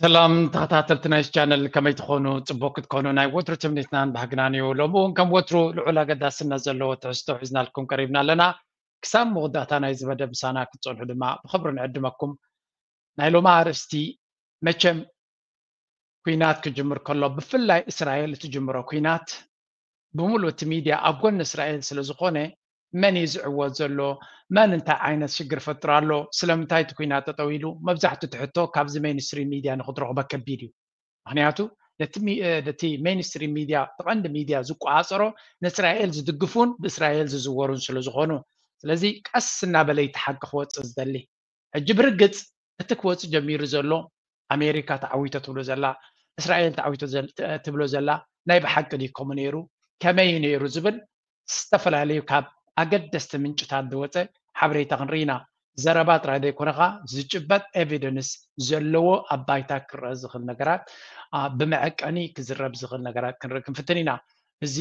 ሰላም ተኸታተልቲ ናይ ቻነል፣ ከመይ ትኾኑ? ጽቡቅ ክትኮኑ ናይ ወትሩ ትምኒትናን ባህግናን እዩ። ሎሚ እውን ከም ወትሩ ልዑል ኣገዳስነት ዘለዎ ትሕዝቶ ሒዝናልኩም ቀሪብና ኣለና። ክሳብ መወዳእታ ናይዚ መደብ ምሳና ክትጸንሑ ድማ ብኽብሪ ንዕድመኩም። ናይ ሎሚ ኣርእስቲ መቸም ኲናት ክጅምር ከሎ፣ ብፍላይ እስራኤል እትጅምሮ ኲናት ብምሉእ እቲ ሚድያ ኣብ ጎኒ እስራኤል ስለ ዝኾነ፣ መን እዩ ዝዕወት ዘሎ? መን እንታይ ዓይነት ሽግር ፈጥሩ ኣሎ? ስለምንታይ እቲ ኲናት ጠጠው ኢሉ? መብዛሕትኡ እቲ ሕቶ ካብዚ ሜይንስትሪም ሚድያ ንክትረኽቦ ከቢድ እዩ። ምክንያቱ ነቲ ሚ- እ፣ ነቲ ሜይንስትሪም ሚድያ፣ እቲ ቀንዲ ሚድያ ዝቆጻጸሮ ንእስራኤል ዝድግፉን ብእስራኤል ዝዝወሩን ስለ ዝኾኑ። ስለዚ ቀስ እናበለ እቲ ሓቂ ክወጽእ ዝደሊ። ሕጂ ብርግጽ እቲ ክወጽእ ጀሚሩ ዘሎ፣ ኣሜሪካ ተዓዊቶ ትብሎ ዘላ፣ እስራኤል ተዓዊቶ ዘል- ት- ትብሎ ዘላ ናይ ብሓቂ ድዩ ከምኡ ነይሩ? ከመይ እዩ ነይሩ ዝብል ዝተፈላለዩ ካብ ኣገደስቲ ምንጭታት ዝወጸ ሓበሬታ ክንርኢ ኢና። ዘረባ ጥራይ ዘይኮነኻ ዝጭበጥ ኤቪደንስ ዘለዎ ኣብ ባይታ ክረአ ዝኽእል ነገራት፣ አ፣ ብመዐቀኒ ክዝረብ ዝኽእል ነገራት ክንርኢ ክንፍትን ኢና። እዚ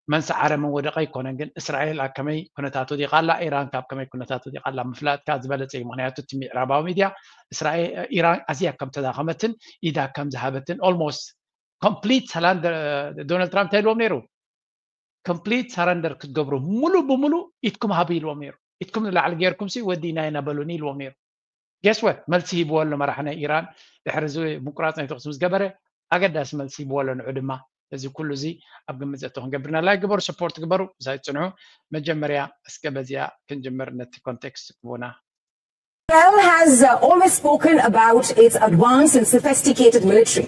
መን ሰዓረ መን ወደቐ ኣይኮነን፣ ግን እስራኤል ኣብ ከመይ ኩነታት ወዲቓ ኣላ፣ ኢራን ካብ ከመይ ኩነታት ወዲቓ ኣላ ምፍላጥካ ዝበለጸ እዩ። ምክንያቱ እቲ ምዕራባዊ ሚድያ እስራኤል፣ ኢራን ኣዝያ ከም ተዳኸመትን ኢዳ ከም ዝሃበትን፣ ኦልሞስት ኮምፕሊት ሰላንደር፣ ዶናልድ ትራምፕ እንታይ ኢልዎም ነይሩ? ኮምፕሊት ሰረንደር ክትገብሩ፣ ሙሉ ብሙሉ ኢድኩም ሃቡ ኢልዎም ነይሩ። ኢድኩም ንላዕሊ ጌርኩም ሲ ወዲና ኢና በሉኒ ኢልዎም ነይሩ። ጌስ ወት፣ መልሲ ሂብዎ ኣሎ መራሒ ናይ ኢራን። ድሕሪ እዚ ምቁራፅ ናይ ተኩሲ ምስ ገበረ ኣገዳሲ መልሲ ሂብዎ ኣሎ ንዑ ድማ። እዚ ኩሉ እዚ ኣብ ግምት ዘእቶ ክንገብርና፣ ላይክ ግበሩ፣ ሰፖርት ግበሩ፣ ምሳይ ትፅንሑ። መጀመርያ እስከ በዚኣ ክንጅምር፣ ነቲ ኮንቴክስት ክቡና። Israel has uh, always spoken about its advanced and sophisticated military.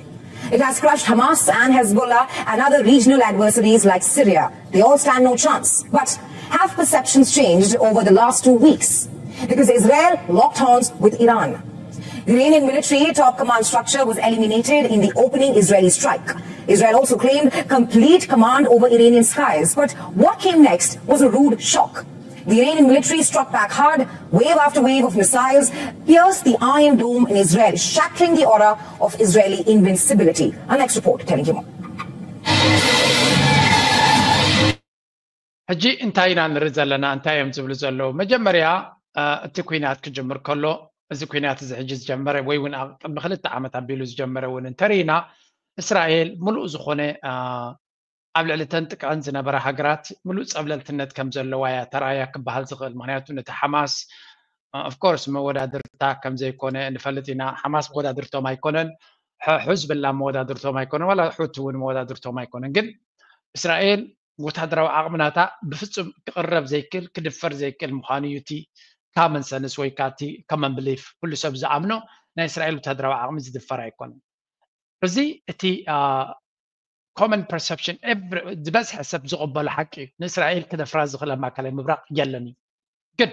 It has crushed Hamas and Hezbollah and other regional adversaries like Syria. They all stand no chance. But have perceptions changed over the last two weeks? Because Israel locked horns with Iran. The Iranian military top command structure was eliminated in the opening Israeli strike. Israel also claimed complete command over Iranian skies. But what came next was a rude shock. The Iranian military struck back hard. Wave after wave of missiles pierced the Iron Dome in Israel, shattering the aura of Israeli invincibility. Our next report telling you more. ሕጂ እንታይ ኢና ንርኢ ዘለና? እንታይ እዮም ዝብሉ ዘለዉ? መጀመርያ፣ እ፣ እቲ ኲናት ክጅምር ከሎ፣ እዚ ኲናት እዚ ሕጂ ዝጀመረ ወይ እውን ኣብ ቅድሚ ክልተ ዓመት ኣቢሉ ዝጀመረ እውን እንተርኢና፣ እስራኤል ምሉእ ዝኾነ፣ እ፣ ኣብ ልዕሊ ተን ጥቅዐን ዝነበራ ሃገራት ምሉእ ጸብለልትነት ከም ዘለዋ እያ ተራእያ ክበሃል ዝኽእል። ምክንያቱ ነቲ ሓማስ፣ ኦፍኮርስ፣ መወዳድርታ ከም ዘይኮነ ንፈልጥ ኢና። ሓማስ መወዳድርቶም ኣይኮነን፣ ሐ- ሕዝብላ መወዳድርቶም ኣይኮነን፣ ዋላ ሑቲ እውን መወዳድርቶም ኣይኮነን። ግን እስራኤል ወታደራዊ ዓቕሚ ናታ ብፍጹም ክቕረብ ዘይክእል፣ ክድፈር ዘይክእል ምዃኑ እዩ እቲ ካመን ሰንስ ወይ ከዓ እቲ ኮመን ብሊፍ፣ ኩሉ ሰብ ዝኣምኖ። ናይ እስራኤል ወታደራዊ ዓቕሚ ዝድፈር ኣይኮነን። እዚ እቲ ኮመን ፐርሰፕሽን፣ ዝበዝሐ ሰብ ዝቕበሎ ሓቂ እዩ። ንእስራኤል ክደፍራ ዝኽእል ኣብ ማእከላይ ምብራቕ የለን እዩ። ግን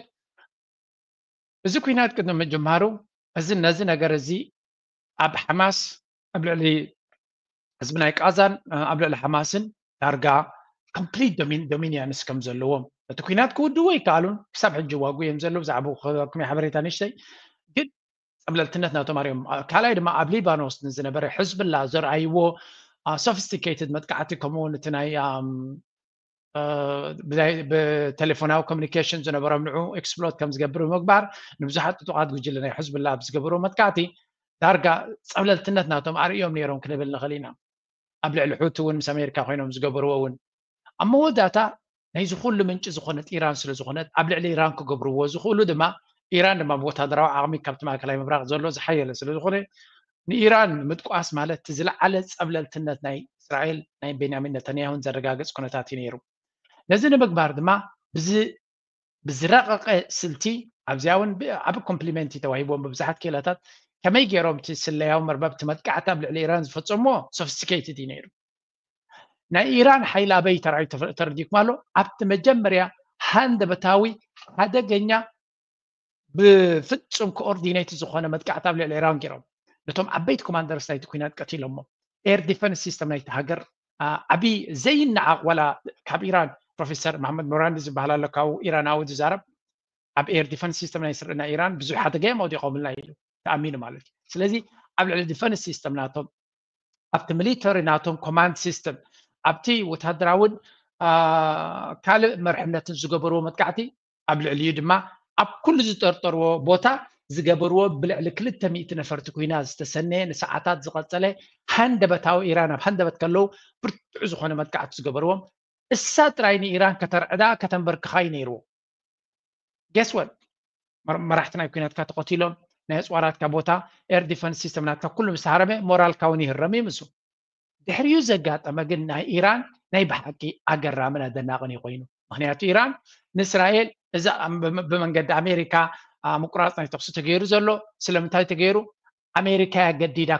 እዚ ኲናት ቅድሚ ምጅማሩ፣ እዚ ነዚ ነገር እዚ ኣብ ሓማስ፣ ኣብ ልዕሊ ህዝቢ ናይ ቃዛን ኣብ ልዕሊ ሓማስን ዳርጋ ኮምፕሊት ዶሚኒያንስ ከም ዘለዎም፣ እቲ ኲናት ክውድዎ ኣይከኣሉን። ክሳብ ሕጂ ዋጉ እዮም ዘለዉ። ብዛዕባ ከመይ ሓበሬታ ንእሽተይ፣ ግን ጸብለልትነት ናቶም ኣርእዮም። ካልኣይ ድማ ኣብ ሊባኖስ ንዝነበረ ሕዝብላ ዘርኣይዎ ሶፊስቲኬትድ መጥቃዕቲ፣ ከምኡ እውን እቲ ናይ ብቴሌፎናዊ ኮሚኒኬሽን ዝነበሮም ንዑ ኤክስፕሎት ከም ዝገብር ብምግባር፣ ንብዙሓት ጥጡቓት ጉጅለ ናይ ሕዝብላ ኣብ ዝገበርዎ መጥቃዕቲ ዳርጋ ጸብለልትነት ናቶም ኣርእዮም ነይሮም ክንብል ንኽእል ኢና። ኣብ ልዕሊ ሑቲ እውን ምስ ኣሜሪካ ኮይኖም ዝገበርዎ እውን፣ ኣብ መወዳእታ ናይዚ ኩሉ ምንጪ ዝኾነት ኢራን ስለ ዝኾነት፣ ኣብ ልዕሊ ኢራን ክገብርዎ ዝኽእሉ ድማ፣ ኢራን ድማ ብወታደራዊ ዓቕሚ ካብቲ ማእከላይ ምብራቕ ዘሎ ዝሓየለ ስለ ዝኾነ፣ ንኢራን ምጥቋስ ማለት እቲ ዝለዓለ ጸብለልትነት ናይ እስራኤል ናይ ቤንያሚን ነታንያሁን ዘረጋግጽ ኩነታት እዩ ነይሩ። ነዚ ንምግባር ድማ ብዚ ብዝረቐቐ ስልቲ ኣብዚኣ እውን ዓቢ ኮምፕሊመንቲ ተዋሂቦም ብብዙሓት ክኢላታት ከመይ ገይሮም እቲ ስለያዊ መርበብ እቲ መጥቃዕቲ ኣብ ልዕሊ ኢራን ዝፈጸምዎ ሶፊስቲኬትድ እዩ ነይሩ። ናይ ኢራን ሓይሊ ኣበይ ተራእዩ ተረዲእኩም ኣሎ? ኣብቲ መጀመርያ ሃንደበታዊ ሓደገኛ ብፍጹም ኮኦርዲኔት ዝኾነ መጥቃዕቲ ኣብ ልዕሊ ኢራን ገይሮም። ነቶም ዓበይቲ ኮማንደርስ ናይቲ ኩናት ቀቲሎሞ። ኤር ዲፈንስ ሲስተም ናይቲ ሃገር ዓቢ ዘይነዓቕ፣ ዋላ ካብ ኢራን ፕሮፌሰር መሓመድ ሞራንዲ ዝበሃል ኣሎ ካብኡ ኢራናዊ ዝዛረብ፣ ኣብ ኤር ዲፈንስ ሲስተም ናይ ስርና ኢራን ብዙሕ ሓደጋ እዮም ኣውዲቖምልና ኢሉ ተኣሚኑ ማለት እዩ። ስለዚ ኣብ ልዕሊ ዲፈንስ ሲስተም ናቶም፣ ኣብቲ ሚሊተሪ ናቶም ኮማንድ ሲስተም፣ ኣብቲ ወታደራውን ካልእ መርሕነትን ዝገበርዎ መጥቃዕቲ፣ ኣብ ልዕሊኡ ድማ ኣብ ኩሉ ዝጠርጠርዎ ቦታ ዝገበርዎ ብልዕሊ ክልተ ሚእቲ ነፈርቲ ኩናት ዝተሰነየ ንሰዓታት ዝቐጸለ ሃንደበታዊ፣ ኢራን ኣብ ሃንደበት ከለዉ ብርቱዕ ዝኾነ መጥቃዕቲ ዝገበርዎም፣ እሳ ጥራይ ንኢራን ከተርዕዳ ከተንበርክኻ እዩ ነይርዎ። Guess what? መራሕቲ ናይ ኩናትካ ተቐቲሎም፣ ናይ ኣፅዋራትካ ቦታ፣ air defense system ናትካ ኩሉ ምስ ተሃረመ ሞራልካ እውን ይህረም እዩ ምስ ድሕሪኡ ዘጋጠመ ግን ናይ ኢራን ናይ ብሓቂ ኣገራምን ኣደናቕን እዩ ኮይኑ። ምክንያቱ ኢራን ንእስራኤል እዛ ብመንገዲ ኣሜሪካ ምቁራፅ ናይ ተኩሲ ተገይሩ ዘሎ ስለምንታይ ተገይሩ? ኣሜሪካ እያ ገዲዳ፣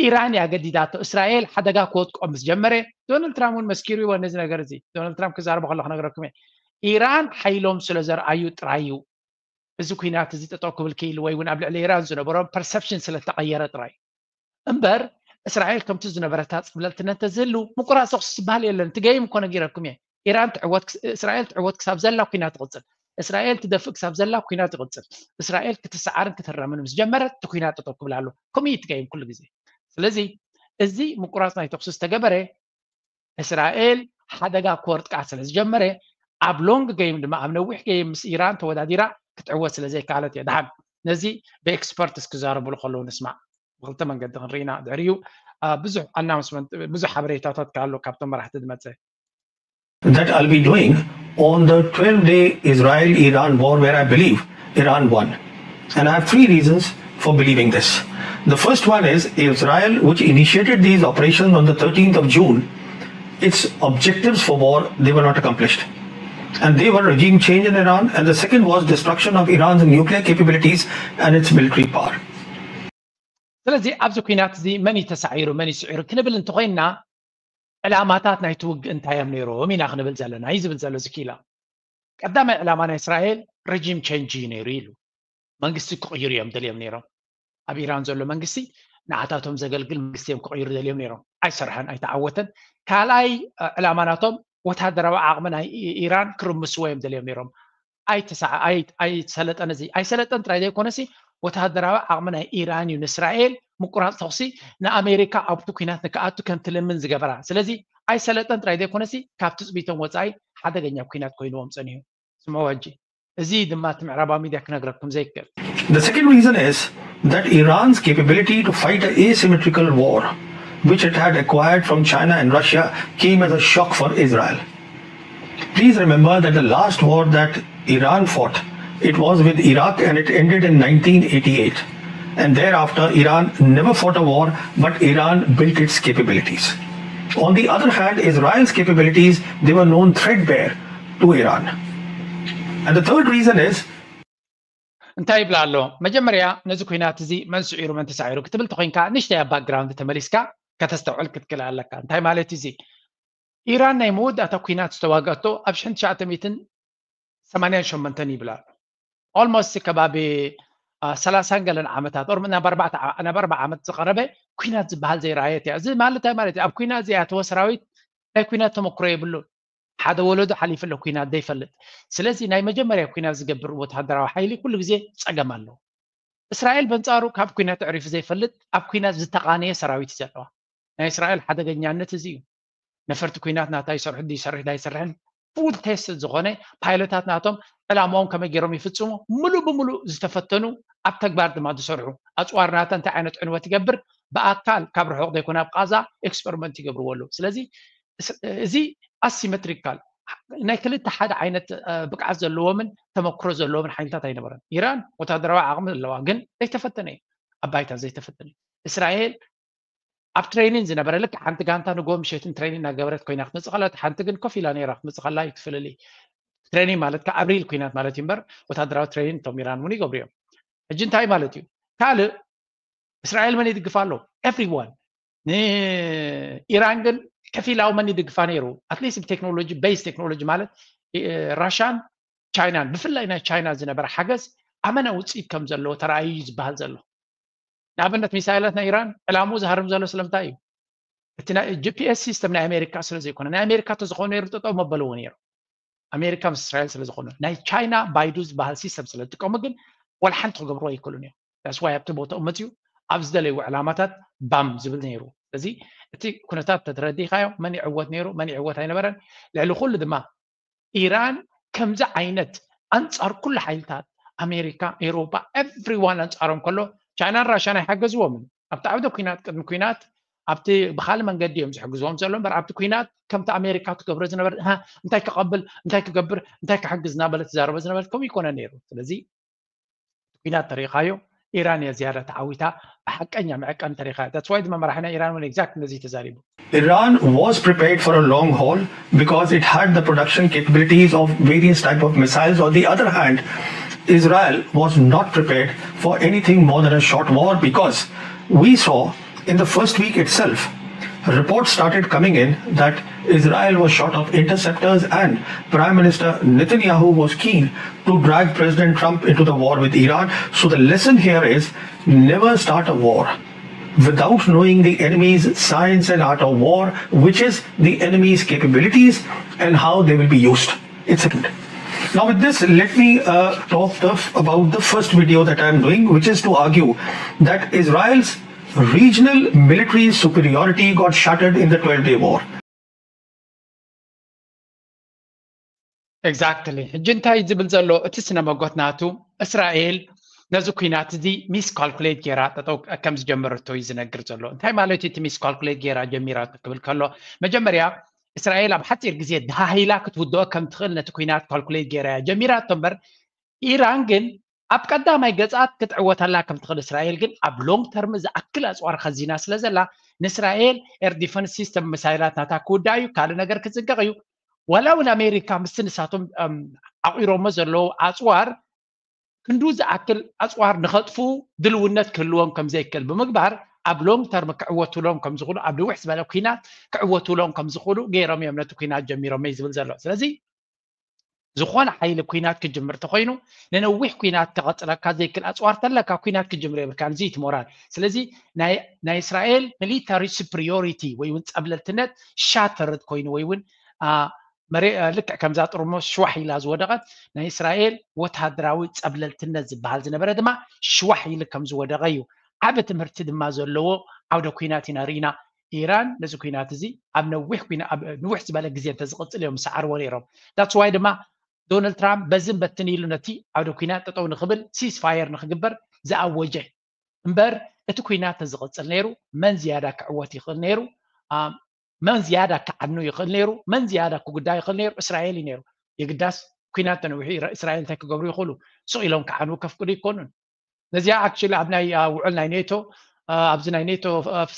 ኢራን እያ ገዲዳቶ። እስራኤል ሓደጋ ክወድቆ ምስ ጀመረ፣ ዶናልድ ትራምፕ እውን መስኪሩ ይዎ ነዚ ነገር እዚ። ዶናልድ ትራምፕ ክዛረቦ ከሎ ክነግረኩም እየ። ኢራን ሓይሎም ስለ ዘርኣዩ ጥራይ እዩ እዚ ኩናት እዚ ጠጠው ክብል ክኢሉ ወይ እውን ኣብ ልዕሊ ኢራን ዝነበሮም ፐርሰፕሽን ስለ ተቐየረ ጥራይ እምበር እስራኤል ከምቲ ዝነበረታ ፅብለልትነት ተዝህሉ ምቁራፅ ተኩሲ ዝበሃል የለን። እቲ ገይም እኮ ነጊረኩም እየ። ኢራን ትዕወት እስራኤል ትዕወት ክሳብ ዘላ ኩናት ትቕፅል። እስራኤል ትደፍእ ክሳብ ዘላ ኩናት ትቕፅል። እስራኤል ክትሰዓርን ክትረምን ምስ ጀመረት እቲ ኩናት ጠጠው ክብል ኣሎ። ከምኡ እዩ እቲ ገይም ኩሉ ግዜ። ስለዚ እዚ ምቁራፅ ናይ ተኩሲ ዝተገበረ እስራኤል ሓደጋ ክወርጥቃ ስለ ዝጀመረ ኣብ ሎንግ ገይም ድማ ኣብ ነዊሕ ገይም ምስ ኢራን ተወዳዲራ ክትዕወት ስለ ዘይከኣለት እየ። ደሓን ነዚ ብኤክስፐርትስ ክዛረብሉ ከለዉ ንስማዕ። ብክልተ መንገዲ ክንርኢና ድሕሪኡ ብዙሕ ኣናውንስመንት ብዙሕ ሓበሬታታት ኣሎ ካብቶም መራሕቲ ዝመፀ። That I'll be doing on the twelve day Israel Iran war where I believe Iran won. And I have three reasons for believing this. The first one is Israel, which initiated these operations on the thirteenth of June, its objectives for war, they were not accomplished. And they were regime change in Iran. And the second was destruction of Iran's nuclear capabilities and its military power. ስለዚ ኣብዚ ኩናት እዚ መን እዩ ተሳዒሩ መን እዩ ስዒሩ ክንብል እንተኮይንና ዕላማታት ናይቲ ውግእ እንታይ እዮም ነይሮም ኢና ክንብል ዘለና እዩ ዝብል ዘሎ እዚ ክኢላ። ቀዳማይ ዕላማ ናይ እስራኤል ረጂም ቸንጅ እዩ ነይሩ ኢሉ። መንግስቲ ክቕይሩ እዮም ደልዮም ነይሮም። ኣብ ኢራን ዘሎ መንግስቲ ንዓታቶም ዘገልግል መንግስቲ እዮም ክቕይሩ ደልዮም ነይሮም። ኣይሰርሐን፣ ኣይተዓወተን። ካልኣይ ዕላማ ናቶም ወታደራዊ ዓቕሚ ናይ ኢራን ክርምስዎ እዮም ደልዮም ነይሮም። ኣይሰለጠን እዚ ኣይሰለጠን ጥራይ ዘይኮነሲ ወታደራዊ ዓቕሚ ናይ ኢራን እዩ ንእስራኤል ምቁራፅ ተኩሲ ንኣሜሪካ ኣብቲ ኩናት ንክኣቱ ከም ትልምን ዝገበራ። ስለዚ ኣይሰለጠን ጥራይ ዘይኮነሲ ካብ ትፅቢቶም ወፃኢ ሓደገኛ ኩናት ኮይንዎም ፀኒሑ። ስምዕዎ ሕጂ። እዚ ድማ እቲ ምዕራባዊ ሚድያ ክነግረኩም ዘይክእል። The second reason is that Iran's capability to fight an asymmetrical war, which it had acquired from China and Russia, came as a shock for Israel. Please remember that the last war that Iran fought, it was with Iraq and it ended in nineteen eighty-eight. And thereafter, Iran never fought a war, but Iran built its capabilities. On the other hand, Israel's capabilities, they were known threadbare to Iran. And the third reason is እንታይ ይብላ ኣሎ? መጀመርያ ነዚ ኩናት እዚ መን ስዒሩ መን ተሳዒሩ ክትብል ተኮይንካ ንሽተይ ኣብ ባክግራውንድ ተመሊስካ ከተስተውዕል ክትክእል ኣለካ። እንታይ ማለት እዚ? ኢራን ናይ መወዳእታ ኩናት ዝተዋገኣቶ ኣብ ሽሕን ትሽዓተ ሚእትን ሰማንያን ሸሞንተን ይብላ ኣሎ። ኦልሞስት ከባቢ ሰላሳን ገለን ዓመታት ኦር ናብ ኣርባዓ ዓመት ዝቀረበ ኩናት ዝበሃል ዘይረኣየት እያ። እዚ ማለት እንታይ ማለት እዩ? ኣብ ኩናት እዚኣተወ ሰራዊት ናይ ኩናት ተመክሮ የብሉን። ሓደ ወለዶ ሓሊፉ ኣሎ ኩናት ዘይፈልጥ። ስለዚ ናይ መጀመርያ ኩናት ዝገብር ወታደራዊ ሓይሊ ኩሉ ግዜ ፀገም ኣለዎ። እስራኤል በንፃሩ ካብ ኩናት ኣዕሪፉ ዘይፈልጥ ኣብ ኩናት ዝተቓነየ ሰራዊት እዩ ዘለዋ። ናይ እስራኤል ሓደገኛነት እዚ እዩ። ነፈርቲ ኩናት ናታ ይሰርሑ ይሰርሕ ኣይሰርሕን ፉል ቴስት ዝኾነ ፓይለታት ናቶም ዕላማኦም ከመይ ገይሮም ይፍፅሙ ሙሉእ ብሙሉእ ዝተፈተኑ ኣብ ተግባር ድማ ዝሰርሑ ኣፅዋር ናታ እንታይ ዓይነት ዕንወት ይገብር ብኣካል ካብ ርሑቕ ዘይኮነ ኣብ ቃዛ ኤክስፐሪመንት ይገብርዎ ኣለዉ። ስለዚ እዚ ኣሲሜትሪካል ናይ ክልተ ሓደ ዓይነት ብቅዓት ዘለዎምን ተመክሮ ዘለዎምን ሓይልታት ኣይነበረን። ኢራን ወታደራዊ ዓቕሚ ኣለዋ ግን ዘይተፈተነ እዩ። ኣብ ባይታ ዘይተፈተነ እዩ። እስራኤል ኣብ ትሬኒን ዝነበረ ልክዕ ሓንቲ ጋንታ ንጎ ምሸትን ትሬኒን እናገበረት ኮይና ክትመፅእ ከላ ሓንቲ ግን ኮፍ ኢላ ነይራ ክትመፅእ ከላ እዩ ትፍልል። ትሬኒን ማለት ከዓ ኣብ ሪል ኩናት ማለት እዩ እምበር ወታደራዊ ትሬኒን እቶም ኢራን እውን ይገብሩ እዮም። ሕጂ እንታይ ማለት እዩ? ካልእ እስራኤል መን ይድግፋ ኣሎ? ኤቭሪዋን። ንኢራን ግን ከፊላዊ መን ይድግፋ ነይሩ? ኣትሊስት ብቴክኖሎጂ ቤዝ ቴክኖሎጂ ማለት ራሻን ቻይናን ብፍላይ ናይ ቻይና ዝነበረ ሓገዝ ኣመና ውፅኢት ከም ዘለዎ ተረኣዩ እዩ ዝበሃል ዘሎ። ንኣብነት ሚሳይላት ናይ ኢራን ዕላምኡ ዝሃርም ዘሎ ስለምንታይ እዩ? እቲ ናይ ጂፒኤስ ሲስተም ናይ ኣሜሪካ ስለ ዘይኮነ ናይ ኣሜሪካ ተዝኾነ ነይሩ ጠጠው መበልዎ ነይሩ። ኣሜሪካ ምስ እስራኤል ስለ ዝኾነ ናይ ቻይና ባይዱ ዝበሃል ሲስተም ስለ ዝጥቀሙ ግን ዋላ ሓንቲ ክገብርዎ ኣይክእሉን እዮም። ዳስ ዋይ ኣብቲ ቦታኡ መፅኡ ኣብ ዝደለይዎ ዕላማታት ባም ዝብል ነይሩ። ስለዚ እቲ ኩነታት ተተረዲእካዮ መን ይዕወት ነይሩ መን ይዕወት ኣይነበረን። ልዕሊ ኩሉ ድማ ኢራን ከምዚ ዓይነት ኣንፃር ኩሉ ሓይልታት ኣሜሪካ፣ ኤውሮጳ፣ everyone ኣንጻሮም ከሎ፣ ቻይናን ራሽያን ኣይሓገዝዎምን። ኣብቲ ዓውደ ኲናት፣ ቅድሚ ኲናት ኣብቲ ብኻልእ መንገዲ እዮም ዝሕግዝዎም ዘሎ እምበር፣ ኣብቲ ኲናት ከምቲ ኣሜሪካ ትገብሮ ዝነበረት፣ "ሃ፣ እንታይ ክቐብል፣ እንታይ ክገብር፣ እንታይ ክሕግዝ?" እናበለት ትዛረቦ ዝነበረት ከምኡ ይኮነ ነይሩ። ስለዚ ኲናት ተሪኻዮ፣ ኢራን እያ ዝያዳ ተዓዊታ፣ ብሓቀኛ መዕቀኒ ተሪኻ። That's why ድማ መራሒ ናይ ኢራን እውን exact ነዚ ተዛሪቡ። Iran was prepared for a long haul because it had the production capabilities of various type of missiles. On the other hand, Israel was not prepared for anything more than a short war because we saw in the first week itself, reports started coming in that Israel was short of interceptors and Prime Minister Netanyahu was keen to drag President Trump into the war with Iran. So the lesson here is never start a war without knowing the enemy's science and art of war, which is the enemy's capabilities and how they will be used. It's second. Now, with this, let me uh, talk the, about the first video that I'm doing, which is to argue that Israel's regional military superiority got shattered in the twelve day war. Exactly. ሕጂ እንታይ ዝብል ዘሎ እቲ ስነ መጎት ናቱ፣ እስራኤል ነዚ ኲናት እዚ ሚስ ካልኩሌት ገይራ ጠጠው ከም ዝጀመረቶ እዩ ዝነግር ዘሎ። እንታይ ማለት እዩ እቲ ሚስ ካልኩሌት ገይራ ጀሚራቶ ክብል ከሎ፣ መጀመርያ እስራኤል ኣብ ሓፂር ግዜ ደሃሂላ ክትውድኦ ከም ትኽእል ነቲ ኲናት ካልኩሌት ገይራ እያ ጀሚራቶ እምበር፣ ኢራን ግን ኣብ ቀዳማይ ገጻት ክትዕወተላ ከም ትኽእል፣ እስራኤል ግን ኣብ ሎንግ ተርም ዝኣክል ኣፅዋር ኸዚና ስለ ዘላ፣ ንእስራኤል ኤር ዲፈንስ ሲስተም፣ ሚሳይላት ናታ ክውዳእ እዩ፣ ካልእ ነገር ክጽንቀቕ እዩ። ዋላ እውን ኣሜሪካ ምስቲ ንሳቶም ኣቑሮሞ ዘለዉ ኣፅዋር ክንዱ ዝኣክል ኣፅዋር ንኸጥፍኡ ድልውነት ክህልዎም ከም ዘይክእል ብምግባር፣ ኣብ ሎንግ ተርም ክዕወቱሎም ከም ዝኽእሉ፣ ኣብ ንውሕ ዝበለ ኲናት ክዕወቱሎም ከም ዝኽእሉ ገይሮም እዮም ነቲ ኲናት ጀሚሮም እዩ ዝብል ዘሎ። ስለዚ ዝኾነ ሓይሊ ኲናት ክጅምር ተኾይኑ፣ ንነዊሕ ኲናት ከቐፅለካ ዘይክእል ኣፅዋር ተለካ ኲናት ክጅምር የብልካን። እዚ እቲ ሞራል። ስለዚ ናይ እስራኤል ሚሊታሪ ሱፕሪዮሪቲ ወይ እውን ፀብለልትነት ሻተርድ ኮይኑ ወይ እውን ልክዕ ከምዛ ጥርሙስ ሽዋሕ ኢላ ዝወደቐት ናይ እስራኤል ወታደራዊ ፀብለልትነት ዝበሃል ዝነበረ ድማ ሽዋሕ ኢሉ ከም ዝወደቐ እዩ። ዓቢ ትምህርቲ ድማ ዘለዎ ዓውደ ኲናት ኢና ርኢና። ኢራን ነዚ ኲናት እዚ ኣብ ነዊሕ ኲና ኣብ ንውሕ ዝበለ ግዜ እንተዝቕጽል እዮም ዝሰዓርዎ ነይሮም። That's why ድማ ዶናልድ ትራምፕ በዝን በትን ኢሉ ነቲ ዓውደ ኲናት ጠጠው ንኽብል ሲስ ፋየር ንኽግበር ዝኣወጀ እምበር እቲ ኲናት ተዝቕጽል ነይሩ መን ዝያዳ ክዕወት ይኽእል ነይሩ፣ መን ዝያዳ ክዓኑ ይኽእል ነይሩ፣ መን ዝያዳ ክጉዳ ይኽእል ነይሩ እስራኤል እዩ ነይሩ። የግዳስ ኲናት ተነዊሑ እስራኤል እንታይ ክገብሩ ይኽእሉ? ስቕ ኢሎም ክዓኑ ከፍቅዱ ይኮኑን። ነዚኣ actually ኣብ ናይ ውዕል ናይ ኔቶ ኣብዚ ናይ ኔቶ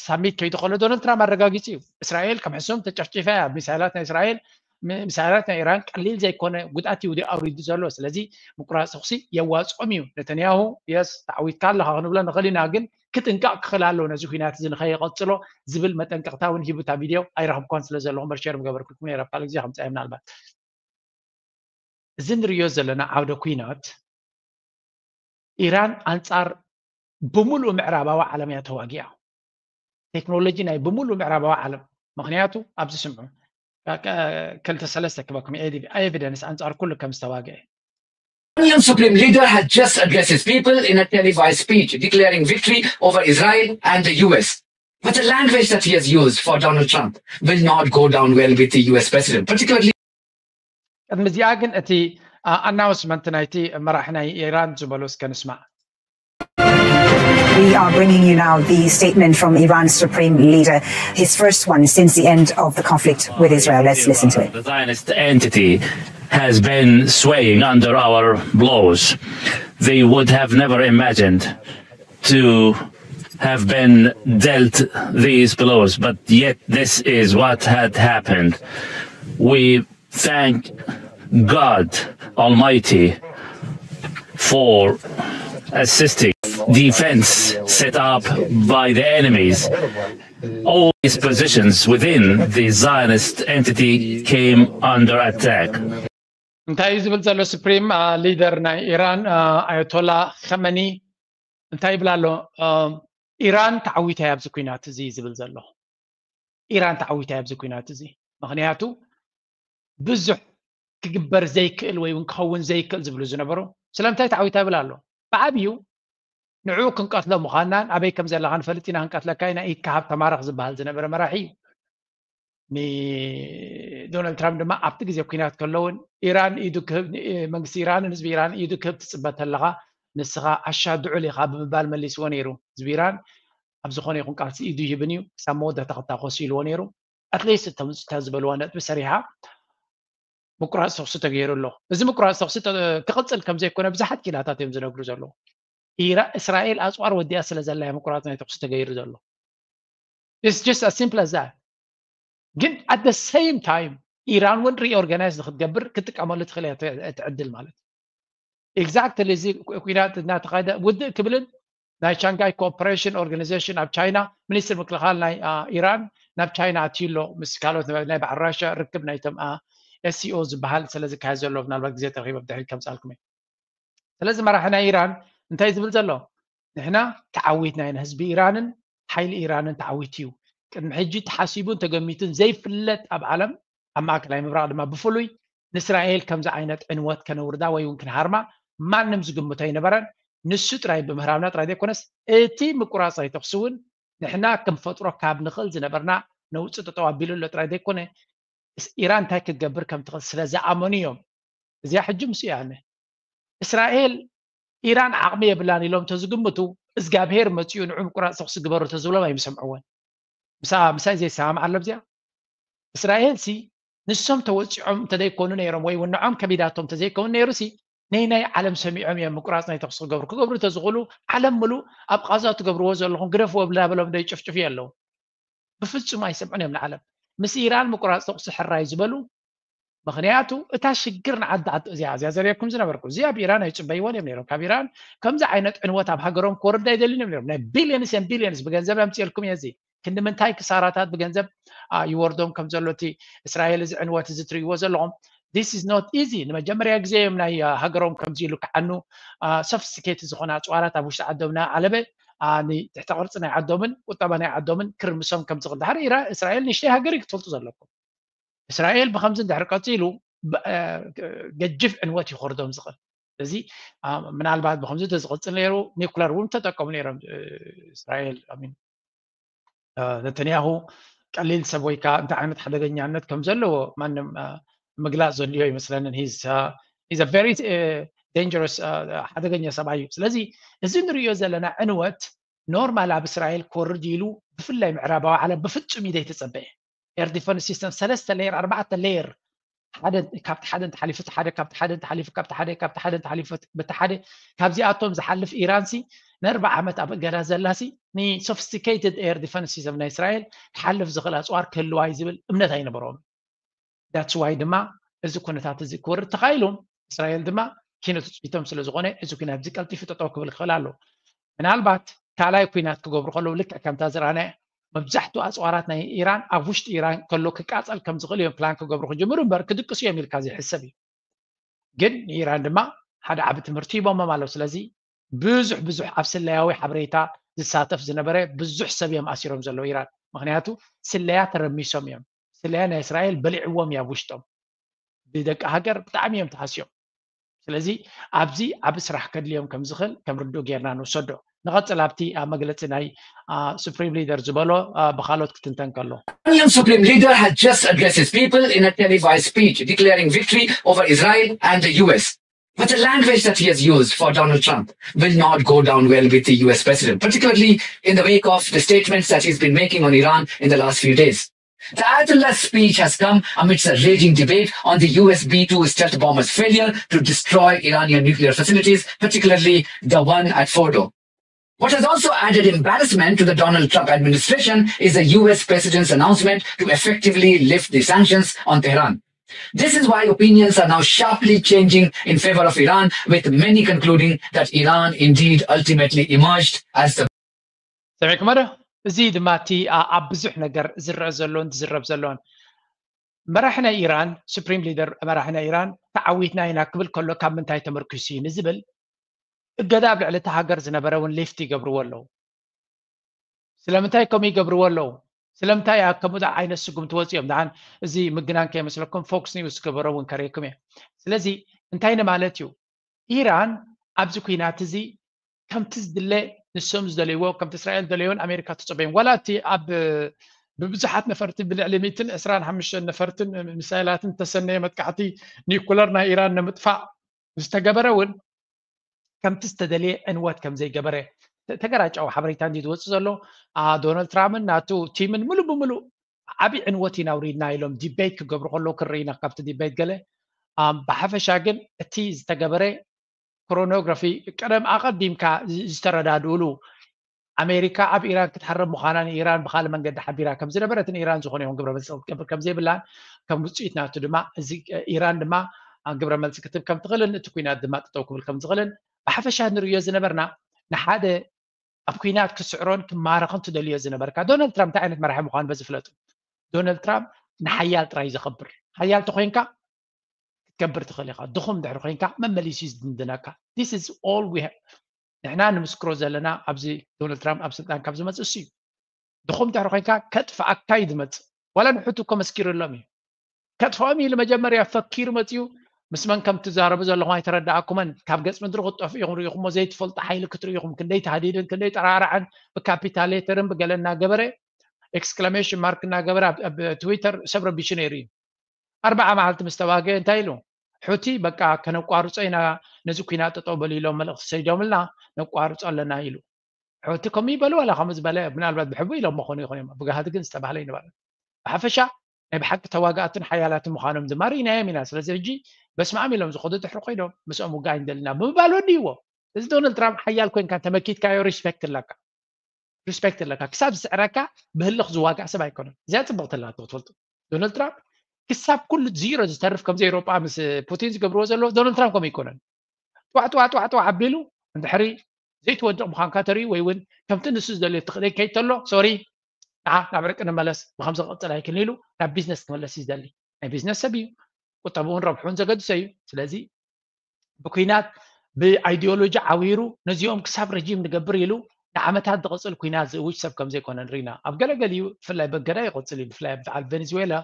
ሳሚት ከይዱ ከሎ ዶናልድ ትራምፕ ኣረጋጊጹ እዩ። እስራኤል ከም ሕሱም ተጨፍጪፋ እያ። ሚሳይላት ናይ እስራኤል ሚሳይላት ናይ ኢራን ቀሊል ዘይኮነ ጉድኣት እዩ ኣውሪዱ ዘሎ። ስለዚ ምቁራጽ ተኹሲ የዋጽኦም እዩ። ነተንያሁ የስ ተዓዊትካ ኣለኻ ክንብሎ ንኽእል ኢና፣ ግን ክጥንቀቕ ክኽእል ኣለዎ ነዚ ኲናት እዚ ንኸይቐጽሎ ዝብል መጠንቀቕታ እውን ሂቡ እታ ቪድዮ ኣይረኸብኳን ስለ ዘለኹ እምበር ሸር ምገበርኩልኩም ነይረ ኣብ ካልእ ግዜ ከምጽኣ ምናልባት። እዚ ንሪኦ ዘለና ዓውደ ኲናት ኢራን ኣንጻር ብምሉእ ምዕራባዊ ዓለም እያ ተዋጊኣ። ቴክኖሎጂ ናይ ብምሉእ ምዕራባዊ ዓለም ምኽንያቱ ኣብዚ ስምዑ ክልተ ሰለስተ ክበኩም ኤቪደንስ ኣንጻር ኩሉ ከም ዝተዋግአ Iranian Supreme Leader has just addressed his people in a televised speech declaring victory over Israel and the U S. But the language that he has used for Donald Trump will not go down well with the U S President, particularly ቅድሚ እዚኣ ግን እቲ ኣናውንስመንት ናይቲ መራሒ ናይ ኢራን ዝበሎ እስከ ንስማዕ። We are bringing you now the statement from Iran's supreme leader, his first one since the end of the conflict with Israel. Let's listen to it. The Zionist entity has been swaying under our blows. They would have never imagined to have been dealt these blows, but yet this is what had happened. We thank God Almighty for assisting defense set up by the enemies. All these positions within the Zionist entity came under attack. እንታይ እዩ ዝብል ዘሎ ሱፕሪም ሊደር ናይ ኢራን ኣያቶላ ኸመኒ እንታይ ይብል ኣሎ? ኢራን ተዓዊታ እያ ኣብዚ ኲናት እዚ ዝብል ዘሎ። ኢራን ተዓዊታ እያ ኣብዚ ኲናት እዚ። ምኽንያቱ ብዙሕ ክግበር ዘይክእል ወይ እውን ክኸውን ዘይክእል ዝብሉ ዝነበሩ ስለምንታይ ተዓዊታ ይብል ኣሎ። ብዓብዩ ንዕኡ ክንቀትሎ ምዃንናን ኣበይ ከም ዘለኻ ንፈልጥ ኢና ክንቀትለካ ኢና ኢድካ ሃብ ተማረኽ ዝበሃል ዝነበረ መራሒ እዩ። ዶናልድ ትራምፕ ድማ ኣብቲ ግዜ ኩናት ከሎ እውን ኢራን ኢዱ ክህብ መንግስቲ ኢራንን ህዝቢ ኢራን ኢዱ ክህብ ትፅበ ተለኻ ንስኻ ኣሻድዑል ኢኻ ብምባል መሊስዎ ነይሩ። ህዝቢ ኢራን ኣብ ዝኾነ ይኹን ቃልሲ ኢዱ ይህብን እዩ ክሳብ መወዳእታ ክታኮስ ኢልዎ ነይሩ። ኣትሊስት እተምፅታ ዝበልዋ ነጥቢ ሰሪሓ ምቁራፅ ተኽሲ ተገይሩ ኣሎ። እዚ ምቁራፅ ተኽሲ ክቕፅል ከም ዘይኮነ ብዙሓት ኪላታት እዮም ዝነግሩ ዘለዉ። እስራኤል ኣፅዋር ወዲኣ ስለ ዘላ ምቁራፅ ናይ ተኽሲ ተገይሩ ዘሎ። It's just as simple as that። ግን at the same time ኢራን እውን ሪኦርጋናይዝ ንክትገብር ክትጥቀመሉ ትኽእል እያ እቲ ዕድል ማለት እዩ። ኤግዛክትሊ እዚ ኩናት እናተኻየደ ውድእ ክብልን ናይ ሻንጋይ ኮኦፐሬሽን ኦርጋናይዜሽን ኣብ ቻይና ሚኒስትር ምክልኻል ናይ ኢራን ናብ ቻይና ኣትዩ ኣሎ ምስ ካልኦት ናይ በዓል ራሽያ ርክብ ናይቶም ኤስሲኦ ዝበሃል ስለ ዝካየድ ዘሎ ምናልባት ግዜ ተረኪቦም ድሕሪት ከምፅኣልኩም እየ። ስለዚ መራሒ ናይ ኢራን እንታይ ዝብል ዘሎ ንሕና ተዓዊትና ኢና ህዝቢ ኢራንን ሓይሊ ኢራንን ተዓዊቱ እዩ። ቅድሚ ሕጂ ተሓሲቡን ተገሚቱን ዘይፍለጥ ኣብ ዓለም ኣብ ማእከላይ ምብራቕ ድማ ብፍሉይ ንእስራኤል ከምዚ ዓይነት ዕንወት ከነውርዳ ወይ እውን ክንሃርማ ማንም ዝግምቶ ኣይነበረን። ንሱ ጥራይ ብምህራምና ጥራይ ዘይኮነስ እቲ ምቁራፅ ናይ ተኽሲ እውን ንሕና ክንፈጥሮ ካብ ንኽእል ዝነበርና ነውፂ ጠጠው ኣቢሉ ኣሎ ጥራይ ዘይኮነ ኢራን እንታይ ክትገብር ከም ትኽእል ስለ ዝኣመኑ እዮም። እዚኣ ሕጂ ምስ እያ እስራኤል ኢራን ዓቕሚ የብላን ኢሎም ተዝግምቱ እግዚኣብሄር መፂኡ ንዑ ምቁራፅ ተኽሲ ግበሩ ተዝብሎም ኣይምሰምዕዎን። ምሳይ ዘይሰማማዕ ኣሎ ኣብዚኣ። እስራኤል ሲ ንሶም ተወፂዖም እንተዘይኮኑ ነይሮም ወይ እውን ንዖም ከቢዳቶም እንተዘይኮኑ ነይሩ ሲ ነይናይ ዓለም ሰሚዖም እዮም ምቁራፅ ናይ ተኽሲ ክገብሩ ክገብሩ እንተዝኽእሉ ዓለም ምሉእ ኣብ ቃዛ ትገብርዎ ዘለኹም ግደፍዎ ብላ በሎም ዶ ይጭፍጭፉ ኣለዉ። ብፍፁም ኣይሰምዑን እዮም ንዓለም ምስ ኢራን ምቁራፅ ተኽሲ ሕራይ ዝበሉ ምክንያቱ እታ ሽግር ንዓዲ ዓዲ እዚኣ እዚኣ ዘርእየኩም ዝነበርኩ እዚኣ ብኢራን ኣይፅበይዎን እዮም ነይሮም ካብ ኢራን ከምዚ ዓይነት ዕንወት ኣብ ሃገሮም ክወርድ ኣይደልን እዮም ነይሮም ናይ ቢሊየንስ ን ቢሊየንስ ብገንዘብ ኣምፅኤልኩም እየ እዚ ክንዲ ምንታይ ክሳራታት ብገንዘብ ይወርዶም ከም ዘሎ እቲ እስራኤል እዚ ዕንወት እዚ ትርእይዎ ዘለኹም this is not easy ንመጀመርያ ግዜ እዮም ናይ ሃገሮም ከምዚ ኢሉ ክዓኑ sophisticated ዝኾነ ኣፅዋራት ኣብ ውሽጢ ዓዶም እናዓለበ ትሕተ ቅርፂ ናይ ዓዶምን ቁጠባ ናይ ዓዶምን ክርምሶም ከም ዝኽእል ድሓር እስራኤል ንእሽተይ ሃገር እዩ ክትፈልጡ ዘለኩም እስራኤል ብከምዚ እንድሕር ቀፂሉ ገጅፍ ዕንወት እዩ ክወርዶም ዝኽእል እዚ ምናልባት ብከምዚ ተዝቕፅል ነይሩ ኒኩለር እውን ተጠቀሙ ነይሮም እስራኤል ነተንያሁ ቀሊል ሰብ ወይ ከዓ እንታይ ዓይነት ሓደገኛነት ከም ዘለዎ ማንም ምግላፅ ዘድልዮ ይመስለንን very dangerous ሓደገኛ ሰብኣይ እዩ ስለዚ እዚ ንሪኦ ዘለና ዕንወት ኖርማል ኣብ እስራኤል ክወርድ ኢሉ ብፍላይ ምዕራባዊ ዓለም ብፍፁም እዩ ዘይተፀበየ air defense system ሰለስተ layer ኣርባዕተ layer ሓደ ካብቲ ሓደ እንተሓሊፉ እቲ ሓደ ካብቲ ሓደ እንተሓሊፉ ካብቲ ሓደ ካብቲ ሓደ እንተሓሊፉ በቲ ሓደ ካብዚኣቶም ዝሓልፍ ኢራን ሲ ነርባ ዓመት ኣብ እገዳ ዘላ ሲ ን sophisticated air defense system ናይ እስራኤል ክሓልፍ ዝኽእል ኣፅዋር ክህልዋ እዩ ዝብል እምነት ኣይነበሮም that's why ድማ እዚ ኩነታት እዚ ክወርድ ተኻኢሉ እስራኤል ድማ ኪነ ትፅቢቶም ስለ ዝኾነ እዚ ኩናት እዚ ቀልጢፉ ጠጠው ክብል ክኽእል ኣሎ ምናልባት ካልኣይ ኩናት ክገብሩ ከለዉ ልክዕ ከምታ ዝረኣናያ መብዛሕትኡ ኣፅዋራት ናይ ኢራን ኣብ ውሽጢ ኢራን ከሎ ክቃፀል ከም ዝኽእል እዮም ፕላን ክገብሩ ክጅምሩ እምበር ክድቅሱ እዮም ኢልካ ዘይሕሰብ እዩ ግን ንኢራን ድማ ሓደ ዓቢ ትምህርቲ ሂቦሞም ኣለዉ ስለዚ ብዙሕ ብዙሕ ኣብ ስለያዊ ሓበሬታ ዝሳተፍ ዝነበረ ብዙሕ ሰብ እዮም ኣሲሮም ዘለዉ ኢራን ምክንያቱ ስለያ ተረሚሶም እዮም ስለያ ናይ እስራኤል በሊዕዎም እዩ ኣብ ውሽጦም ብደቂ ሃገር ብጣዕሚ እዮም ተሃስዮም ስለዚ ኣብዚ ዓቢ ስራሕ ከድልዮም ከም ዝኽእል ከም ርዱእ ጌርና ንውሰዶ ንቐፅል ኣብቲ ኣብ መግለፂ ናይ ሱፕሪም ሊደር ዝበሎ ብካሎት ክትንተን ከሎ Iranian Supreme Leader has just addressed his people in a televised speech declaring victory over Israel and the U S. But the language that he has used for Donald Trump will not go down well with the U S president, particularly in the wake of the statements that he's been making on Iran in the last few days. The Ayatollah's speech has come amidst a raging debate on the U S B two stealth bomber's failure to destroy Iranian nuclear facilities, particularly the one at Fordo. What has also added embarrassment to the Donald Trump administration is the U S president's announcement to effectively lift the sanctions on Tehran. This is why opinions are now sharply changing in favor of Iran, with many concluding that Iran indeed ultimately emerged as the ሰሚዕኩሞ ዶ እዚ ድማ እቲ ኣብ ብዙሕ ነገር ዝረአ ዘሎን ዝዝረብ ዘሎን መራሒ ናይ ኢራን ሱፕሪም ሊደር መራሒ ናይ ኢራን ተዓዊትና ኢና ክብል ከሎ ካብ ምንታይ ተመርኪሱ እዩ ንዝብል እገዳ ኣብ ልዕሊ እቲ ሃገር ዝነበረ እውን ሊፍት ይገብርዎ ኣለዉ ስለምንታይ ከምኡ ይገብርዎ ኣለዉ ስለምንታይ ኣብ ከምኡ ዓይነት ስጉምቲ ወፂኦም ደሓን እዚ ምግናን ከይመስለኩም ፎክስ ኒውስ ዝገበሮ እውን ከርእየኩም እየ ስለዚ እንታይ ንማለት እዩ ኢራን ኣብዚ ኩናት እዚ ከምቲ ዝድለ ንሶም ዝደለይዎ ከምቲ እስራኤል ደለዮን ኣሜሪካ ትፀበዮም ዋላ እቲ ኣብ ብብዙሓት ነፈርቲ ብልዕሊ ሚእትን ዕስራን ሓሙሽተን ነፈርትን ሚሳይላትን ተሰነየ መጥቃዕቲ ኒኩለር ናይ ኢራን ንምጥፋእ ዝተገበረ እውን ከምቲ ዝተደልየ ዕንወት ከም ዘይገበረ ተገራጫዊ ሓበሬታ እንዲ ዝወፅእ ዘሎ። ዶናልድ ትራምፕን ናቱ ቲምን ሙሉእ ብሙሉእ ዓብዪ ዕንወት ኢና ውሪድና ኢሎም ዲቤት ክገብሩ ከለዉ ክርኢና ካብቲ ዲቤት ገለ ብሓፈሻ ግን እቲ ዝተገበረ ክሮኖግራፊ ቀደም ኣቐዲምካ ዝተረዳድኡሉ ኣሜሪካ ኣብ ኢራን ክትሓረም ምዃና ንኢራን ብካልእ መንገዲ ሓቢራ ከም ዝነበረትን ኢራን ዝኾነ ይኹን ግብረ መልሲ ክትገብር ከም ዘይብላን ከም ውፅኢት ናቱ ድማ እዚ ኢራን ድማ ግብረ መልሲ ክትብ ከም ትኽእልን እቲ ኩናት ድማ ጠጠው ክብል ከም ዝኽእልን ብሓፈሻ ንርእዮ ዝነበርና ንሓደ ኣብ ኩናት ክስዕሮን ክማረኽን ትደልዮ ዝነበርካ ዶናልድ ትራምፕ እንታይ ዓይነት መራሒ ምዃኑ በዚ ፍለጡ። ዶናልድ ትራምፕ ንሓያል ጥራይ ዘኸብር ሓያል ተኮይንካ ክትገብር ትኽእል ኢኻ። ድኹም ድሕሪ ኮይንካ መመሊሱ እዩ ዝድንድነካ። This is all we have። ንሕና ንምስክሮ ዘለና ኣብዚ ዶናልድ ትራምፕ ኣብ ስልጣን ካብ ዝመፅእ እሱ እዩ። ድኹም ድሕሪ ኮይንካ ከጥፍኣካ እዩ ዝመፅእ። ዋላ ንሕቱ እኮ መስኪሩሎም እዩ። ከጥፍኦም ኢሉ መጀመርያ ፈኪሩ መፅኡ ምስ መን ከም ትዛረቡ ዘለኹም ኣይተረዳኣኩመን። ካብ ገፅ ምድሪ ክትጠፍኡ ኢኹም ርኢኹሞ ዘይትፈልጡ ሓይሊ ክትርኢ ኢኹም። ክንደይ ተሃዲድን ክንደይ ጠራራዕን ብካፒታሌተርን ብገለ እናገበረ ኤክስክላሜሽን ማርክ እናገበረ ኣብ ትዊተር ሰብ ረቢሹ ነይሩ እዩ። ኣርባዓ መዓልቲ ምስ ተዋገ እንታይ ኢሉ? ሑቲ በቃ ከነቋርጾ ኢና፣ ነዚ ኩናት ጠጠው በሉ ኢሎም መልእኽቲ ሰዲዶምልና ነቋርጾ ኣለና ኢሉ። ሑቲ ከምኡ ይበሉ ዋላ ከምኡ ዝበለ ምናልባት ብሕቡ ኢሎም መኾኑ ይኾኑ እዮም። ብጋህዲ ግን ዝተባህለ ይንባል። ብሓፈሻ ናይ ብሓቂ ተዋጋእትን ሓያላትን ምዃኖም ድማ ርኢናዮም ኢና። ስለዚ ሕጂ በስመኣም ኢሎም ዝኸዱ ድሕሪ ኮይኖም ምስኦም ውጋእ ኣይንደልና ብምባል ወዲእዎ። እዚ ዶናልድ ትራምፕ ሓያል ኮይንካ ተመኪትካዮ ሪስፔክት ኣለካ። ሪስፔክት ኣለካ። ክሳብ ዝስዕረካ ብህልኽ ዝዋጋእ ሰብ ኣይኮነን። እዚኣ ፅብቕቲ ኣላ ክትፈልጡ። ዶናልድ ትራምፕ ክሳብ ኩሉ ዚሮ ዝተርፍ ከምዚ ኤውሮጳ ምስ ፑቲን ዝገብርዎ ዘለዎ ዶናልድ ትራምፕ ከምኡ ኣይኮነን። ጧዕ ጧዕ ጧዕ ጧዕ ኣቢሉ እንድሕሪ ዘይትወድቕ ምዃንካ ተርእዩ ወይ እውን ከምቲ ንሱ ዝደልዮ ትኽእል ከይተሎ ሶሪ ንዓ ናብ ዕርቂ ንመለስ ብከምዚ ክቕፅል ኣይክልን ኢሉ ናብ ቢዝነስ ክመለስ እዩ ዝደሊ። ናይ ቢዝነስ ሰብ እዩ። ቁጠብኡን ረብሑን ዘገድሶ እዩ። ስለዚ ብኩናት ብኣይዲዮሎጂ ዓዊሩ ነዚኦም ክሳብ ረጂም ንገብር ኢሉ ንዓመታት ዝቕፅል ኩናት ዝእውጅ ሰብ ከም ዘይኮነ ንሪና ኣብ ገለገሊኡ ብፍላይ በገዳ ይቕፅል እዩ። ብፍላይ በዓል ቬኔዙዌላ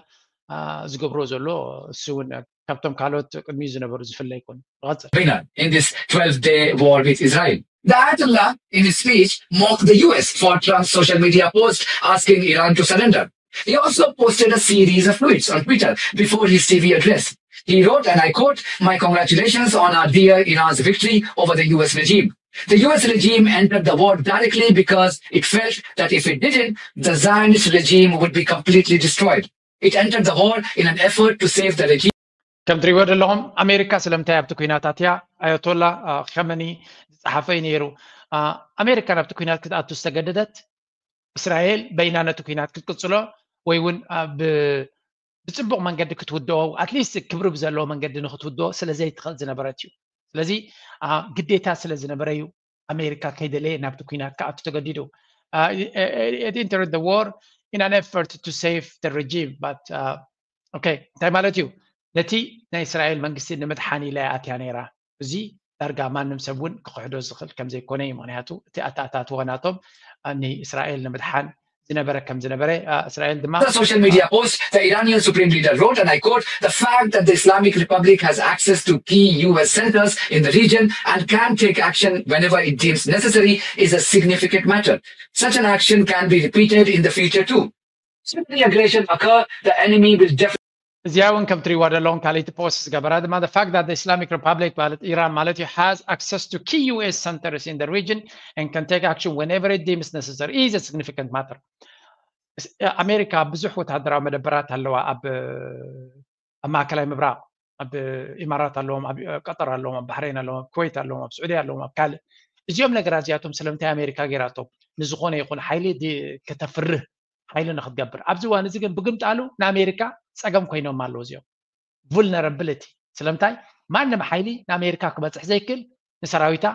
ዝገብሮ ዘሎ እሱ እውን ካብቶም ካልኦት ቅድሚኡ ዝነበሩ ዝፍለ ይኮኑ። ይቐፅል። In this twelve-day war with Israel. The Ayatollah, in his speech, mocked the U S for Trump's social media post asking Iran to surrender. He also posted a series of tweets on Twitter before his T V address. He wrote, and I quote, "My congratulations on our dear Iran's victory over the U S regime. The U S regime entered the war directly because it felt that if it didn't, the Zionist regime would be completely destroyed. It entered the war in an effort to save the regime." ከም ትሪእዎ ዘለኹም ኣሜሪካ ስለምንታይ ኣብቲ ኩናት ኣትያ ኣያቶላ ኸመኒ ዝፀሓፈ እዩ ነይሩ። ኣሜሪካ ናብቲ ኩናት ክትኣቱ ዝተገደደት እስራኤል በይና ነቲ ኩናት ክትቅፅሎ ወይ እውን ብፅቡቕ መንገዲ ክትውድኦ ኣትሊስት ክብሪ ብዘለዎ መንገዲ ንክትውድኦ ስለ ዘይትኽእል ዝነበረት እዩ። ስለዚ ግዴታ ስለ ዝነበረ እዩ ኣሜሪካ ከይደለየ ናብቲ ኩናት ክኣቱ ተገዲዱ። It entered the war in an effort to save the regime but okay እንታይ ማለት እዩ? ነቲ ናይ እስራኤል መንግስቲ ንምድሓን ኢላ ኣትያ ነይራ። እዚ ዳርጋ ማንም ሰብ እውን ክኽሕዶ ዝኽእል ከም ዘይኮነ እዩ። ምክንያቱ እቲ ኣተኣታትዎ ናቶም ንእስራኤል ንምድሓን ዝነበረ ከም ዝነበረ እስራኤል ድማ The social media post, the Iranian Supreme Leader wrote, and I quote, "The fact that the Islamic Republic has access to key U S centers in the region and can take action whenever it deems necessary is a significant matter. Such an action can be repeated in the future too. Should the aggression occur, the enemy will definitely" እዚኣ እውን ከም ትሪእዋ ዘለኹም ካልኣይቲ ፖስት ዝገበራ ድማ the fact that the Islamic Republic ማለት ኢራን ማለት እዩ has access to key U S centers in the region and can take action whenever it deems necessary is a significant matter። ኣሜሪካ ብዙሕ ወታደራዊ መደበራት ኣለዋ ኣብ ኣብ ማእከላይ ምብራቕ ኣብ ኢማራት ኣለዎም ኣብ ቀጠር ኣለዎም ኣብ ባሕሬን ኣለዎም ኣብ ኩወይት ኣለዎም ኣብ ስዑዲ ኣለዎም ኣብ ካልእ እዚኦም ነገራት እዚኣቶም ስለምንታይ ኣሜሪካ ገይራቶም ንዝኾነ ይኹን ሓይሊ ከተፍርህ ሓይሊ ንክትገብር ኣብዚ እዋን እዚ ግን ብግምጣሉ ንኣሜሪካ ፀገም ኮይኖም ኣለዉ እዚኦም vulnerability ስለምንታይ ማንም ሓይሊ ንኣሜሪካ ክበፅሕ ዘይክእል ንሰራዊታ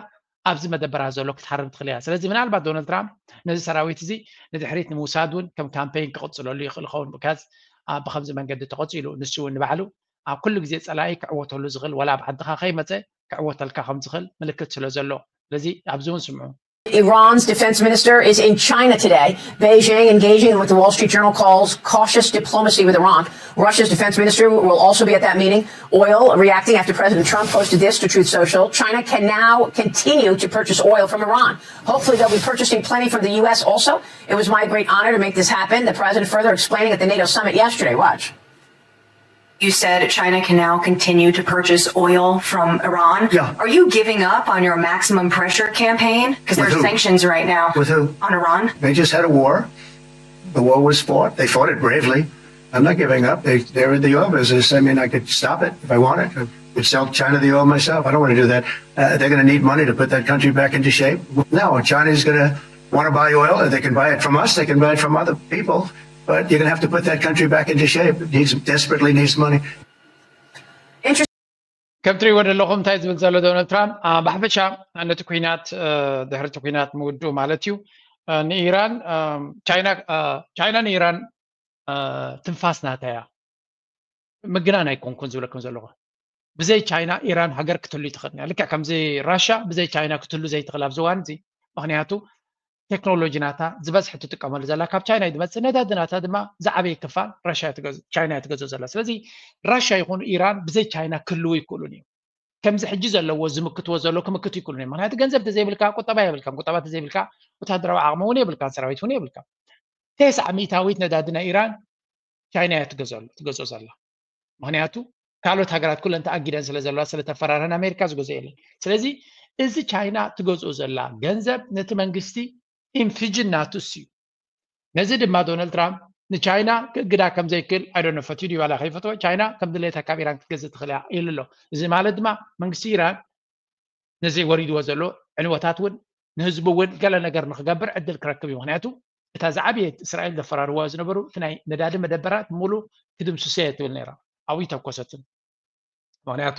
ኣብዚ መደበራት ዘሎ ክትሃርም ትኽእል እያ። ስለዚ ምናልባት ዶናልድ ትራምፕ ነዚ ሰራዊት እዚ ንድሕሪት ንምውሳድ እውን ከም ካምፔይን ክቕፅለሉ ይኽእል ይኸውን። ብካዝ ብከምዚ መንገዲ ተቐፂሉ ንሱ እውን ንባዕሉ ኣብ ኩሉ ግዜ ፀላኢ ክዕወተሉ ዝኽእል ዋላ ኣብ ዓድኻ ከይመፀ ክዕወተልካ ከም ዝኽእል ምልክት ስለ ዘሎ ስለዚ ኣብዚ እውን ስምዑ። Iran's defense minister is in China today. Beijing engaging in what the Wall Street Journal calls cautious diplomacy with Iran. Russia's defense minister will also be at that meeting. Oil reacting after President Trump posted this to Truth Social. China can now continue to purchase oil from Iran. Hopefully, they'll be purchasing plenty from the U S also. It was my great honor to make this happen. The president further explaining at the NATO summit yesterday. Watch. You said China can now continue to purchase oil from Iran. Yeah. Are you giving up on your maximum pressure campaign? Because With there's who? Sanctions right now With who? On Iran. They just had a war. The war was fought. They fought it bravely. I'm not giving up. They, they're in the oil business. I mean, I could stop it if I wanted. I could sell China the oil myself. I don't want to do that. Uh, they're going to need money to put that country back into shape. Now, China's going to want to buy oil. They can buy it from us. They can buy it from other people. But you're going to have to put that country back into shape. It needs, desperately needs money. ከም ትሪእዎ ዘለኹም እንታይ ዝብል ዘሎ ዶናልድ ትራምፕ ብሓፈሻ ነቲ ኩናት ድሕርቲ ኩናት ምውድኡ ማለት እዩ። ንኢራን ቻይና ንኢራን ትንፋስ ናታ እያ፣ ምግናን ኣይኮንኩን ዝብለኩም ዘለኹ። ብዘይ ቻይና ኢራን ሃገር ክትህሉ ይትኽእል እያ። ልክዕ ከምዚ ራሻ ብዘይ ቻይና ክትህሉ ዘይትኽእል ኣብዚ እዋን እዚ። ምክንያቱ ቴክኖሎጂ ናታ ዝበዝሐ ትጥቀመሉ ዘላ ካብ ቻይና እዩ ዝመፅእ። ነዳዲ ናታ ድማ ዝዓበየ ክፋል ራሻ ቻይና እያ ትገዝኦ ዘላ። ስለዚ ራሻ ይኹኑ ኢራን ብዘይ ቻይና ክህልዉ ይክእሉን እዩ። ከምዚ ሕጂ ዘለዎ ዝምክትዎ ዘሎ ክምክቱ ይክእሉን እዮም። ምክንያቱ ገንዘብ ተዘይብልካ ቁጠባ የብልካን። ቁጠባ ተዘይብልካ ወታደራዊ ዓቕሚ እውን የብልካን፣ ሰራዊት እውን የብልካ። ተስዓ ሚእታዊት ነዳዲ ናይ ኢራን ቻይና እያ ትገዝኦ ዘላ። ምክንያቱ ካልኦት ሃገራት ኩለን ተኣጊደን ስለ ዘለዋ ስለተፈራረን ኣሜሪካ ዝገዝኦ የለን። ስለዚ እዚ ቻይና ትገዝኦ ዘላ ገንዘብ ነቲ መንግስቲ ኢንፍጅን ናቱስ እዩ። ነዚ ድማ ዶናልድ ትራምፕ ንቻይና ክእግዳ ከም ዘይክእል ኣይዶነ ፈትዩ ድዩ ዋላ ከይፈትወ ቻይና ከም ድሌታ ካብ ኢራን ክትገዝእ ትኽእል እያ ኢሉ ኣሎ። እዚ ማለት ድማ መንግስቲ ኢራን ነዚ ወሪድዎ ዘሎ ዕንወታት እውን ንህዝቡ እውን ገለ ነገር ንክገብር ዕድል ክረክብ እዩ። ምክንያቱ እታ ዝዓበየት እስራኤል ዘፈራርዋ ዝነበሩ እቲ ናይ ነዳዲ መደበራት ሙሉ ክድምስሰ እየ ትብል ነይራ። ኣብኡ ይተኮሰትን። ምክንያቱ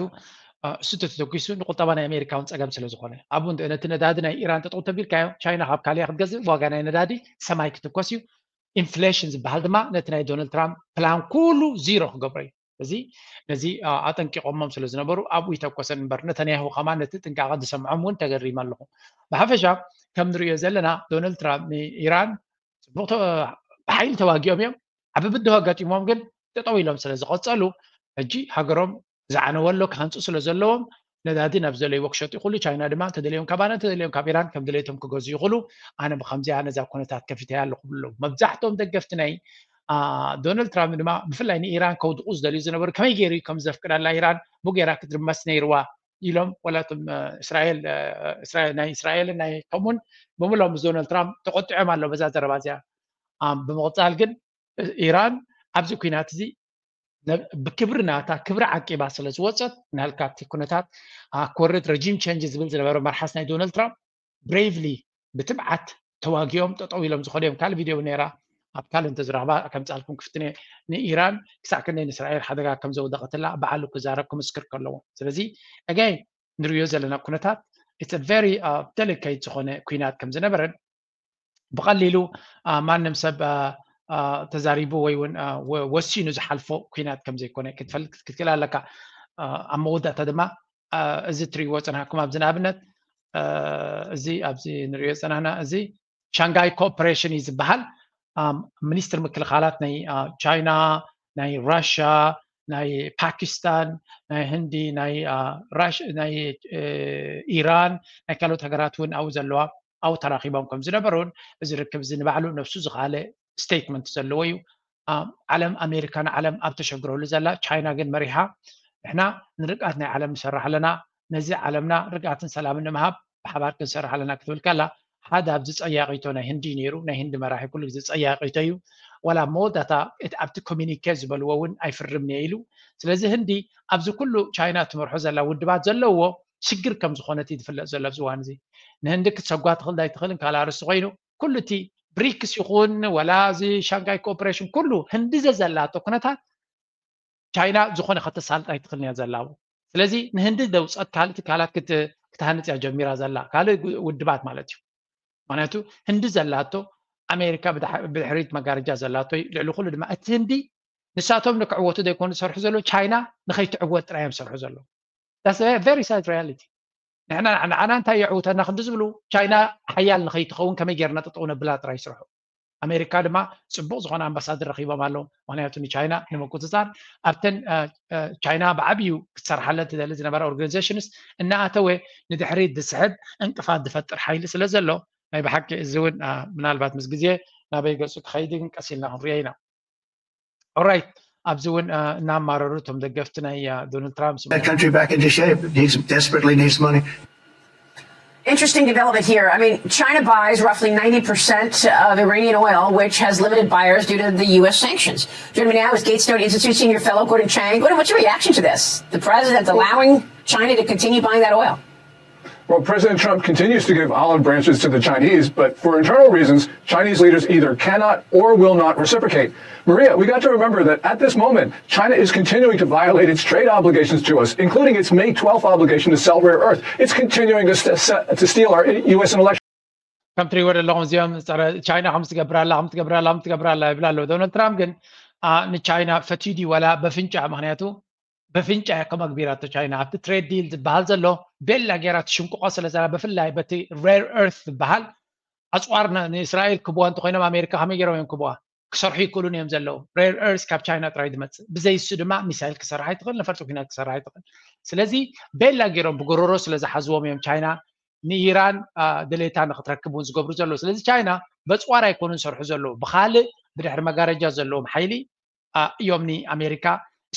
እሱ ተተተኪሱ ንቁጠባ ናይ ኣሜሪካ እውን ፀገም ስለ ዝኾነ ኣብኡ ነቲ ነዳዲ ናይ ኢራን ጠጠው ተቢልካዮ ቻይና ካብ ካልያ ክትገዝእ ዋጋ ናይ ነዳዲ ሰማይ ክትኮስ እዩ። ኢንፍሌሽን ዝበሃል ድማ ነቲ ናይ ዶናልድ ትራምፕ ፕላን ኩሉ ዚሮ ክገብሮ እዩ። እዚ ነዚ ኣጠንቂቆሞም ስለ ዝነበሩ ኣብኡ ይተኮሰን እምበር ነተንያሁ ከማን ነቲ ጥንቃቐ ዝሰምዖም እውን ተገሪመ ኣለኹ። ብሓፈሻ ከም ንሪኦ ዘለና ዶናልድ ትራምፕ ንኢራን ፅቡቅ ብሓይሊ ተዋጊኦም እዮም። ዓቢ ብድሆ ገጢሞም ግን ጠጠው ኢሎም ስለ ዝቐጸሉ ሕጂ ሃገሮም ዝዓነወ ኣሎ ክሃንፁ ስለ ዘለዎም ነዳዲ ናብ ዘለይዎ ክሸጡ ይኽእሉ። ቻይና ድማ እንተደልዮም ካብ ኣነ እንተደልዮም ካብ ኢራን ከም ድሌቶም ክገዙ ይኽእሉ። ኣነ ብከምዚኣ ነዛ ኩነታት ከፊተያ ኣለኹ ብሎ መብዛሕትኦም ደገፍቲ ናይ ዶናልድ ትራምፕ ድማ ብፍላይ ንኢራን ከውድቁ ዝደልዩ ዝነበሩ ከመይ ገይሩ እዩ ከም ዘፍቅዳላ ኢራን ብጌራ ክትድመስ ነይርዋ ኢሎም ወላ እቶም እስራኤል ናይ እስራኤልን ናይ ከምኡን ብምሎም ምስ ዶናልድ ትራምፕ ተቆጢዖም ኣሎ በዛ ዘረባ እዚኣ። ብምቕፃል ግን ኢራን ኣብዚ ኩናት እዚ ብክብሪ ናታ ክብሪ ዓቂባ ስለ ዝወፀት ናልካ እቲ ኩነታት ኣኮርድ ረጂም ቸንጅ ዝብል ዝነበረ መርሓስ ናይ ዶናልድ ትራምፕ ብሬቭሊ ብትብዓት ተዋጊኦም ጠጠው ኢሎም ዝኸዱ እዮም። ካልእ ቪድዮ እውን ነይራ ኣብ ካልእ እንተዝረኽባ ከምፃልኩም ክፍትን እየ። ንኢራን ክሳዕ ክንደይ ንእስራኤል ሓደጋ ከም ዘውደቐትላ በዓሉ ክዛረብ ክምስክር ከለዎ። ስለዚ ኣጋይን ንሪኦ ዘለና ኩነታት it's very delicate ዝኾነ ኩናት ከም ዝነበረን ብቐሊሉ ማንም ሰብ ተዛሪቡ ወይ እውን ወሲኑ ዝሓልፎ ኩናት ከም ዘይኮነ ክትፈልጥ ክትክእል ኣለካ። ኣብ መወዳእታ ድማ እዚ እትሪእዎ ፀናሕኩም ኣብዚ ንኣብነት እዚ ኣብዚ ንሪኦ ፀናሕና እዚ ሻንጋይ ኮኦፐሬሽን እዩ ዝበሃል። ሚኒስትር ምክልኻላት ናይ ቻይና፣ ናይ ራሽያ፣ ናይ ፓኪስታን፣ ናይ ህንዲ፣ ናይ ኢራን፣ ናይ ካልኦት ሃገራት እውን ኣብኡ ዘለዋ ኣብኡ ተራኺቦም ከም ዝነበሩን እዚ ርክብ እዚ ንባዕሉ ነብሱ ዝኸኣለ ስቴትመንት ዘለዎ እዩ። ዓለም ኣሜሪካ ንዓለም ኣብ ተሸግረሉ ዘላ ቻይና ግን መሪሓ ንሕና ንርግኣት ናይ ዓለም ንሰርሕ ኣለና፣ ነዚ ዓለምና ርግኣትን ሰላምን ንምሃብ ብሓባር ክንሰርሕ ኣለና ክትብል ከላ ሓደ ኣብዚ ፀያቂቶ ናይ ህንዲ ነይሩ። ናይ ህንዲ መራሒ ኩሉ ግዜ ፀያቂቶ እዩ። ዋላ መወዳእታ ኣብቲ ኮሚኒኬ ዝበልዎ እውን ኣይፍርምን እየ ኢሉ። ስለዚ ህንዲ ኣብዚ ኩሉ ቻይና ትመርሖ ዘላ ውድባት ዘለዎ ሽግር ከም ዝኾነት እዩ ዝፍለጥ ዘሎ ኣብዚ እዋን እዚ። ንህንዲ ክትሰጓ ትኽእል ኣይትኽእልን ካልእ ኣርእስቲ ኮይኑ ኩሉ እቲ ብሪክስ ይኹን ወላ እዚ ሻንጋይ ኮኦፐሬሽን ኩሉ ህንዲ ዘዘላቶ ኩነታት ቻይና ዝኾነ ከተሳልጥ ኣይትኽእልን እያ ዘላ። ስለዚ ንህንዲ ደውፀት ካልእ ትካላት ክትሃንፅ እያ ጀሚራ ዘላ ካልእ ውድባት ማለት እዩ። ምክንያቱ ህንዲ ዘላቶ ኣሜሪካ ብድሕሪት መጋረጃ ዘላቶ እዩ። ልዕሊ ኩሉ ድማ እቲ ህንዲ ንሳቶም ንክዕወቱ ዘይኮኑ ዝሰርሑ ዘለዉ ቻይና ንከይትዕወት ጥራይ እዮም ዝሰርሑ ዘለዉ። That's a very sad reality። ንሕና ንዓና እንታይ የዕውተና ክንዲ ዝብሉ፣ ቻይና ሓያል ንኸይትኸውን ከመይ ጌርና ጠጠው ነብላ ጥራይ ይስርሑ። ኣሜሪካ ድማ ጽቡቕ ዝኾነ ኣምባሳደር ረኺቦም ኣለዉ። ምኽንያቱ ንቻይና ንምቁጽጻር ኣብተን ቻይና ብዓብዩ ክትሰርሓለን ትደሊ ዝነበራ ኦርጋኒዜሽንስ እናኣተወ ንድሕሪት ዝስሕብ ዕንቅፋት ዝፈጥር ሓይሊ ስለ ዘሎ፣ ናይ ብሓቂ እዚ እውን ምናልባት ምስ ግዜ ናበይ ገጹ ክኸይድ ግን ቀስ ኢልና ክንሪኦ ኢና። ኦራይት፣ ኣብዚ እውን እናማረሩ እቶም ደገፍቲ ናይ ዶናልድ ትራምፕ That country back into shape. It needs, desperately needs money. Interesting development here. I mean, China buys roughly ninety percent of Iranian oil, which has limited buyers due to the U S sanctions. Joining me now is Gates Stone Institute senior fellow Gordon Chang. Gordon, what's your reaction to this? The president allowing China to continue buying that oil? Well, President Trump continues to give olive branches to the Chinese, but for internal reasons, Chinese leaders either cannot or will not reciprocate. Maria, we got to remember that at this moment, China is continuing to violate its trade obligations to us, including its May twelfth obligation to sell rare earth. It's continuing to, st- to steal our U S intellectual. ከም ትሪእዎ ዘለኹም እዚኦም ጸረ ቻይና ከም ትገብር ኣላ ከም ትገብር ኣላ ከም ትገብር ኣላ ይብል ኣለዉ። ዶናልድ ትራምፕ ግን ንቻይና ፈትዩ ድዩ ዋላ በፍንጫ፣ ምክንያቱ በፍንጫ እያ ከም ኣግቢራቶ ቻይና ኣብቲ ትሬድ ዲል ዝበሃል ዘሎ ቤላ ጌራ ትሽንቅቆ ስለ ዘላ፣ ብፍላይ በቲ ሬር ኤርት ዝበሃል ኣፅዋር ንእስራኤል ክብዋ እንተኮይኖም ኣሜሪካ ከመይ ገይሮም እዮም ክብዋ? ክሰርሑ ይክእሉን እዮም ዘለዉ። ሬር ኤርት ካብ ቻይና ጥራይ ዝመፅእ፣ ብዘይሱ ድማ ሚሳይል ክሰርሕ ኣይትኽእል፣ ነፈርቲ ኩናት ክሰርሕ ኣይትኽእል። ስለዚ ቤላ ገይሮም ብጎሮሮ ስለ ዝሓዝዎም እዮም ቻይና ንኢራን ድሌታ ንክትረክብ እውን ዝገብሩ ዘለዉ። ስለዚ ቻይና በፅዋር ኣይኮኑን ዝሰርሑ ዘለዉ፣ ብካልእ ብድሕሪ መጋረጃ ዘለዎም ሓይሊ እዮም ንኣሜሪካ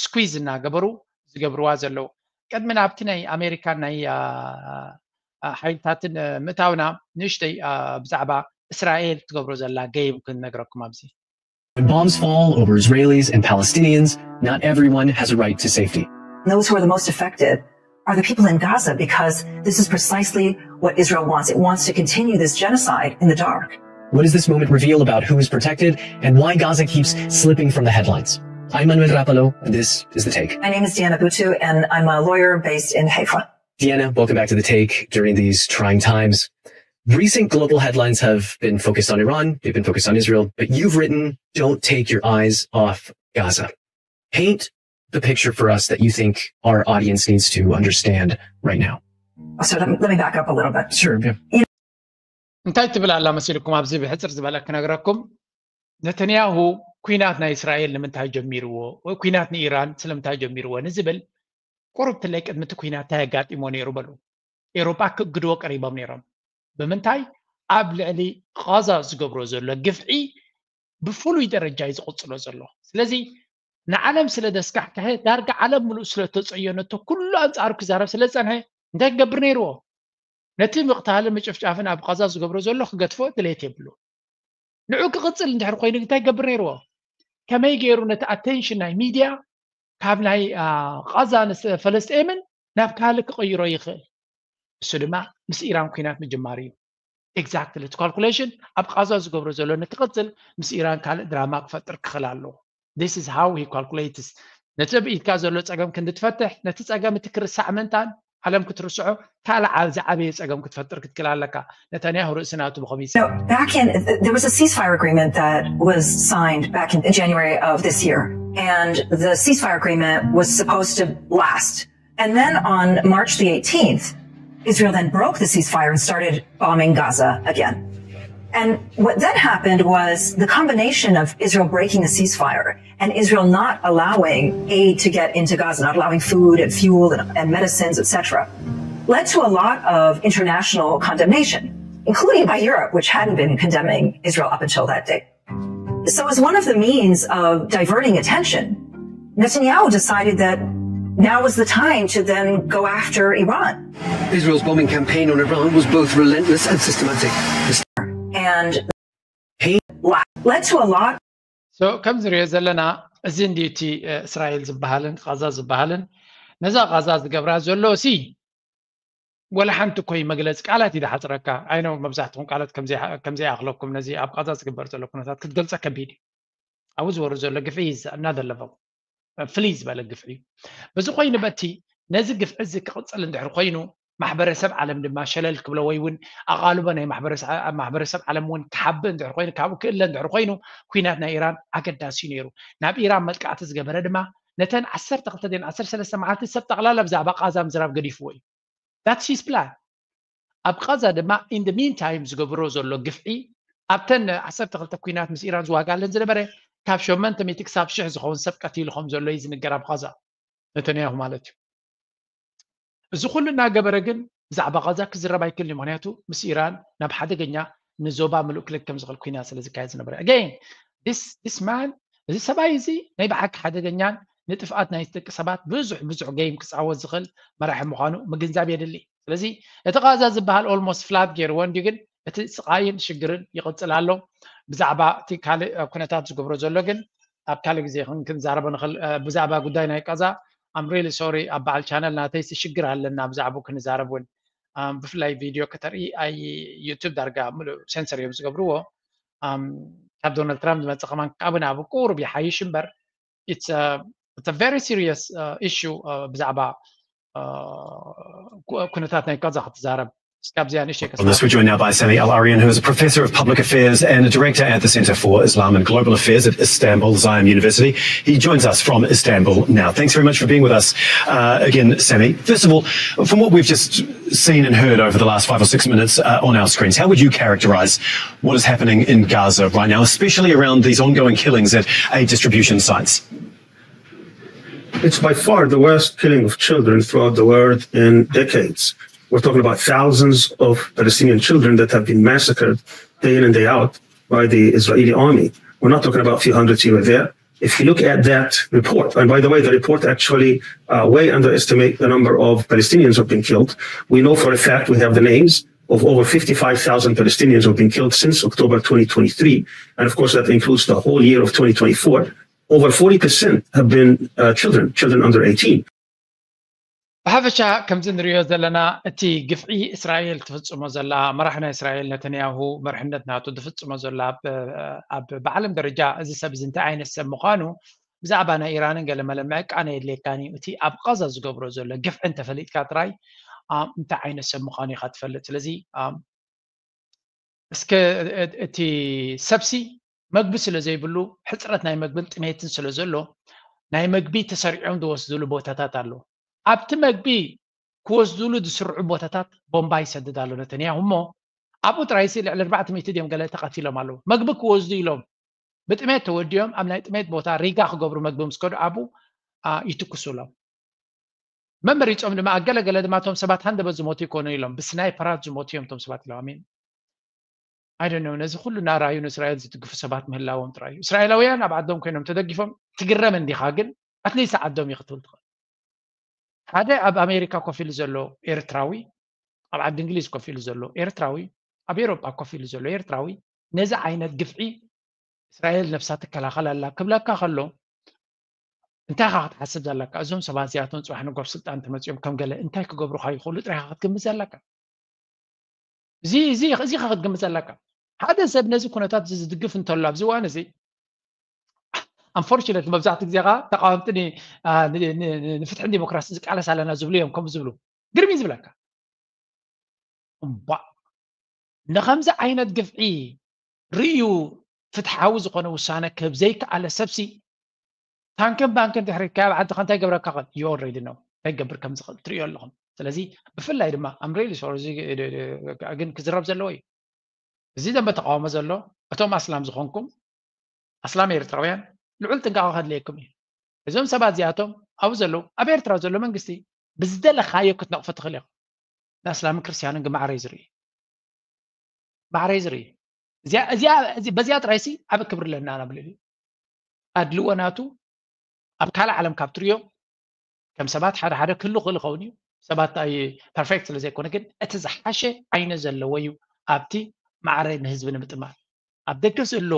ስኩዝ እናገበሩ ዝገብርዋ ዘለዉ። ቅድሚ ናብቲ ናይ ኣሜሪካን ናይ ሓይልታትን ምእታውና ንእሽተይ ብዛዕባ እስራኤል ትገብሮ ዘላ ገይም ክንነግረኩም ኣብዚ። When bombs fall over Israelis and Palestinians, not everyone has a right to safety. Those who are the most affected are the people in Gaza because this is precisely what Israel wants. It wants to continue this genocide in the dark. What does this moment reveal about who is protected and why Gaza keeps slipping from the headlines? I'm Manuel Rapalo, and this is The Take. My name is Deanna Butu, and I'm a lawyer based in Haifa. Deanna, welcome back to The Take during these trying times. Recent global headlines have been focused on Iran, they've been focused on Israel, but you've written, "Don't take your eyes off Gaza." Paint the picture for us that you think our audience needs to understand right now. So let me, let me back up a little bit. Sure. Yeah. እንታይ ትብል ኣላ መሲልኩም? ኣብዚ ብሕፅር ዝበለ ክነግረኩም። ነተንያሁ ኩናት ናይ እስራኤል ንምንታይ ጀሚርዎ? ወይ ኩናት ንኢራን ስለምንታይ ጀሚርዎ ንዝብል ቁሩብ ትለይ ቅድሚ እቲ ኩናት እንታይ ኣጋጢሞ ነይሩ በሉ። ኤውሮጳ ክእግድዎ ቀሪቦም ነይሮም። ብምንታይ? ኣብ ልዕሊ ቓዛ ዝገብሮ ዘሎ ግፍዒ ብፍሉይ ደረጃ እዩ ዝቕጽሎ ዘሎ። ስለዚ ንዓለም ስለ ዘስካሕክሐ፣ ዳርጋ ዓለም ምሉእ ስለ ተጸየነቶ፣ ኩሉ ኣንጻሩ ክዛረብ ስለ ዝጸንሐ እንታይ ክገብር ነይርዎ? ነቲ ምቕታልን ምጭፍጫፍን ኣብ ቓዛ ዝገብሮ ዘሎ ክገድፎ ድሌት የብሉ። ንዑ ክቕጽል እንድሕር ኮይኑ እንታይ ክገብር ነይርዎ? ከመይ ገይሩ ነቲ ኣቴንሽን ናይ ሚድያ ካብ ናይ ቓዛ ንፈለስጤምን ናብ ካልእ ክቕይሮ ይኽእል? እሱ ድማ ምስ ኢራን ኩናት ምጅማር እዩ። ኤግዛክትሊ እቲ ካልኩሌሽን ኣብ ቓዛ ዝገብሮ ዘሎ ንክቕጽል ምስ ኢራን ካልእ ድራማ ክፈጥር ክኽእል ኣለዎ። This is how he calculates። ነቲ ኣብ ኢድካ ዘሎ ጸገም ክንዲ ትፈትሕ፣ ነቲ ጸገም እቲ ክርሳዕ ምእንታን ዓለም ክትርስዖ ካልእ ዝዓበየ ጸገም ክትፈጥር ክትክእል ኣለካ። ነታንያሁ ርእሲ ናቱ ብኸመይ ይስራሕ? Back in, there was a ceasefire agreement that was signed back in January of this year. And the ceasefire agreement was supposed to last. And then on March the eighteenth, Israel then broke the ceasefire and started bombing Gaza again. And what then happened was the combination of Israel breaking the ceasefire and Israel not allowing aid to get into Gaza, not allowing food and fuel and, and medicines, et cetera, led to a lot of international condemnation, including by Europe, which hadn't been condemning Israel up until that day. So, as one of the means of diverting attention, Netanyahu decided that now was the time to then go after Iran. Israel's bombing campaign on Iran was both relentless and systematic. And led to a lot So ከም ዝሪኦ ዘለና እዚ እንዲ እቲ እስራኤል ዝበሃልን ቃዛ ዝበሃልን ነዛ ቃዛ ዝገብራ ዘሎ ሲ ወላ ሓንቲ ኮይ መግለፂ ቃላት እዩ ዝሓፅረካ። ኣይኖ መብዛሕትኹም ቃላት ከምዘይኣኽለኩም ነዚ ኣብ ቃዛ ዝግበር ዘሎ ኩነታት ክትገልፀ ከቢድ እዩ። ኣብኡ ዝወርድ ዘሎ ግፍዒ is another level ፍልይ ዝበለ ግፍዒ እዩ። በዚ ኮይኑ በቲ ነዚ ግፍዒ እዚ ክቕፅል እንድሕር ኮይኑ ማሕበረሰብ ዓለም ድማ ሸለል ክብሎ ወይ እውን ኣቓልቦ ናይ ማሕበረሰብ ዓለም እውን ክሓብእ እንድሕር ኮይኑ ካብኡ ክእለ እንድሕር ኮይኑ ኩናት ናይ ኢራን ኣገዳሲ እዩ ነይሩ። ናብ ኢራን መጥቃዕቲ ዝገበረ ድማ ነተን ዓሰርተ ክልተ ድን ዓሰርተ ሰለስተ መዓልቲ ሰብ ጠቕላላ ብዛዕባ ቃዛ ምዝራብ ገዲፍዎ እዩ። That's his plan. ኣብ ቃዛ ድማ in the meantime ዝገብሮ ዘሎ ግፍዒ ኣብተን ዓሰርተ ክልተ ኲናት ምስ ኢራን ዝዋጋለን ዝነበረ ካብ ሸሞንተ ሚእቲ ክሳብ ሽሕ ዝኸውን ሰብ ቀቲሉ ከም ዘሎ እዩ ዝንገር ኣብ ቃዛ ነተንያሁ ማለት እዩ። እዚ ኩሉ እናገበረ ግን ብዛዕባ ቃዛ ክዝረብ ኣይክእልን እዩ። ምክንያቱ ምስ ኢራን ናብ ሓደገኛ ንዞባ ምሉእ ክልክ ከም ዝኽእል ኩናት ስለ ዝካየድ ዝነበረ again this this man እዚ ሰብኣይ እዚ ናይ ብሓቂ ሓደገኛን ንጥፍኣት ናይ ደቂ ሰባት ብዙሕ ብዙሕ game ክፃወት ዝኽእል መራሒ ምዃኑ ምግንዛብ የድሊ። ስለዚ እቲ ቃዛ ዝበሃል almost flat ገይርዎ እንዲ ግን እቲ ስቃይን ሽግርን ይቕፅል ኣሎ። ብዛዕባ እቲ ካልእ ኩነታት ዝገብሮ ዘሎ ግን ኣብ ካልእ ግዜ ክንዛረቦ ንኽእል። ብዛዕባ ጉዳይ ናይ ቃዛ I'm really sorry ኣብ በዓል ቻነል ናተይ ሽግር ኣለና ብዛዕባኡ ክንዛረብ እውን ብፍላይ ቪድዮ ከተርኢ ኣይ YouTube ዳርጋ ምሉእ ሴንሰር እዮም ዝገብርዎ። ካብ ዶናልድ ትራምፕ ዝመፀ ከማን ካብኡ ናብ ቁሩብ ይሓይሽ እምበር it's a very serious issue ብዛዕባ ኩነታት ናይ ቃዛ ክትዛረብ እስካብ እዚኣ ንእሽተይ On this, we're joined now by Sami Al Arian, who is a professor of public affairs and a director at the Centre for Islam and Global Affairs at Istanbul Zion University. He joins us from Istanbul now. Thanks very much for being with us uh, again, Sami. First of all, from what we've just seen and heard over the last five or six minutes uh, on our screens, how would you characterize what is happening in Gaza right now, especially around these ongoing killings at aid distribution sites? It's by far the worst killing of children throughout the world in decades. We're talking about thousands of Palestinian children that have been massacred day in and day out by the Israeli army. We're not talking about a few hundred here or there. If you look at that report, and by the way, the report actually uh, way underestimate the number of Palestinians who've been killed. We know for a fact, we have the names of over fifty-five thousand Palestinians who've been killed since October twenty twenty-three. And of course, that includes the whole year of twenty twenty-four. Over forty percent have been uh, children, children under eighteen. ብሓፈሻ ከምዚ ንሪኦ ዘለና እቲ ግፍዒ እስራኤል ትፍፅሞ ዘላ መራሒ ናይ እስራኤል ነተንያሁ መርሕነት ናቱ ዝፍፅሞ ዘላ ኣብ ብዓለም ደረጃ እዚ ሰብ እዚ እንታይ ዓይነት ሰብ ምዃኑ ብዛዕባ ናይ ኢራንን ገለ መለ ምዕቃን የድልየካን እዩ። እቲ ኣብ ቃዛ ዝገብሮ ዘሎ ግፍዒ እንተፈሊጥካ ጥራይ እንታይ ዓይነት ሰብ ምዃኑ ኢኻ ትፈልጥ። ስለዚ እስከ እቲ ሰብሲ መግቢ ስለ ዘይብሉ ሕፅረት ናይ መግብን ጥሜትን ስለ ዘሎ ናይ መግቢ ተሰሪዖም ዝወስድሉ ቦታታት ኣሎ። ኣብቲ መግቢ ክወስድሉ ዝስርዑ ቦታታት ቦምባ ይሰድድ ኣሎ ነተንያሁ እሞ ኣብኡ ጥራይሲ ልዕሊ ኣርባዕተ ሚእቲ ድዮም ገለ ተቐቲሎም ኣለዉ። መግቢ ክወስዱ ኢሎም ብጥሜት ተወዲኦም ኣብ ናይ ጥሜት ቦታ ሪጋ ክገብሩ መግቢ ምስ ከዱ ኣብኡ ይትኩሱሎም። መመሪፆም ድማ ኣገለገለ ድማ እቶም ሰባት ሃንደበት ዝሞቱ ይኮኑ ኢሎም ብስናይፐራት ዝሞቱ እዮም እቶም ሰባት ኢሎም ኣሚን I don't know ነዚ ኩሉ እናረኣዩ ንእስራኤል ዝድግፉ ሰባት ምህላዎም ጥራይ እዩ። እስራኤላውያን ኣብ ዓዶም ኮይኖም ተደጊፎም ትግረም እንዲኻ ግን ኣትሊስት ዓዶም እዩ ክትብል ትኽእል። ሓደ ኣብ ኣሜሪካ ኮፍ ኢሉ ዘሎ ኤርትራዊ ኣብ ዓዲ እንግሊዝ ኮፍ ኢሉ ዘሎ ኤርትራዊ ኣብ ኤሮጳ ኮፍ ኢሉ ዘሎ ኤርትራዊ ነዚ ዓይነት ግፍዒ እስራኤል ነብሳ ትከላኸል ኣላ ክብለካ ከሎ እንታይ ኢኻ ክትሓስብ ዘለካ? እዞም ሰባት እዚኣቶም ፅባሕ ንጎ ኣብ ስልጣን ተመፂኦም ከም ገለ እንታይ ክገብሩኻ ይኽእሉ ጥራይ ኢኻ ክትግምት ዘለካ። እዚ እዚ እዚ ኢኻ ክትግምት ዘለካ። ሓደ ሰብ ነዚ ኩነታት እዚ ዝድግፍ እንተሎ ኣብዚ እዋን እዚ unfortunately መብዛሕትኡ ግዜ ከዓ ተቃወምቲ ንፍትሕን ዲሞክራሲ ዝቃለስ ኣለና ዝብሉ እዮም ከምኡ ዝብሉ ግርም እዩ ዝብለካ። እምቧእ ንከምዚ ዓይነት ግፍዒ ርእዩ ፍትሓዊ ዝኾነ ውሳነ ክህብ ዘይከኣለ ሰብሲ ታንክን ባንክን ድሕሪት ካብ ዓድኻ እንታይ ገብረካ ኸል you already know እንታይ ገብር ከም ዝኽእል ትርእዮ ኣለኹም። ስለዚ ብፍላይ ድማ I'm really sorry ግን ክዝረብ ዘለዎ እዩ። እዚ ደንበ ተቃውሞ ዘሎ እቶም ኣስላም ዝኾንኩም ኣስላም ኤርትራውያን ልዑል ጥንቃቐ ከድልየኩም እዩ። እዞም ሰባት እዚኣቶም ኣብኡ ዘለዉ ኣብ ኤርትራ ዘሎ መንግስቲ ብዝደለኻዮ ክትነቕፎ ትኽእል ኢኻ። ንኣስላምን ክርስትያንን ግን ማዕረ እዩ ዝርኢ ማዕረ እዩ ዝርኢ። እዚኣ እዚኣ በዚኣ ጥራይሲ ዓቢ ክብሪ ኣለና ናብ ልዕሊ ኣድልዎ ናቱ ኣብ ካልእ ዓለም ካብ ትርእዮ ከም ሰባት ሓደ ሓደ ክህሉ ክእል ይኸውን እዩ። ሰባት ኣይ ፐርፌክት ስለ ዘይኮነ ግን እቲ ዝሓሸ ዓይነ ዘለዎ እዩ ኣብቲ ማዕረ ንህዝቢ ንምጥማር ኣብ ደገ ዘሎ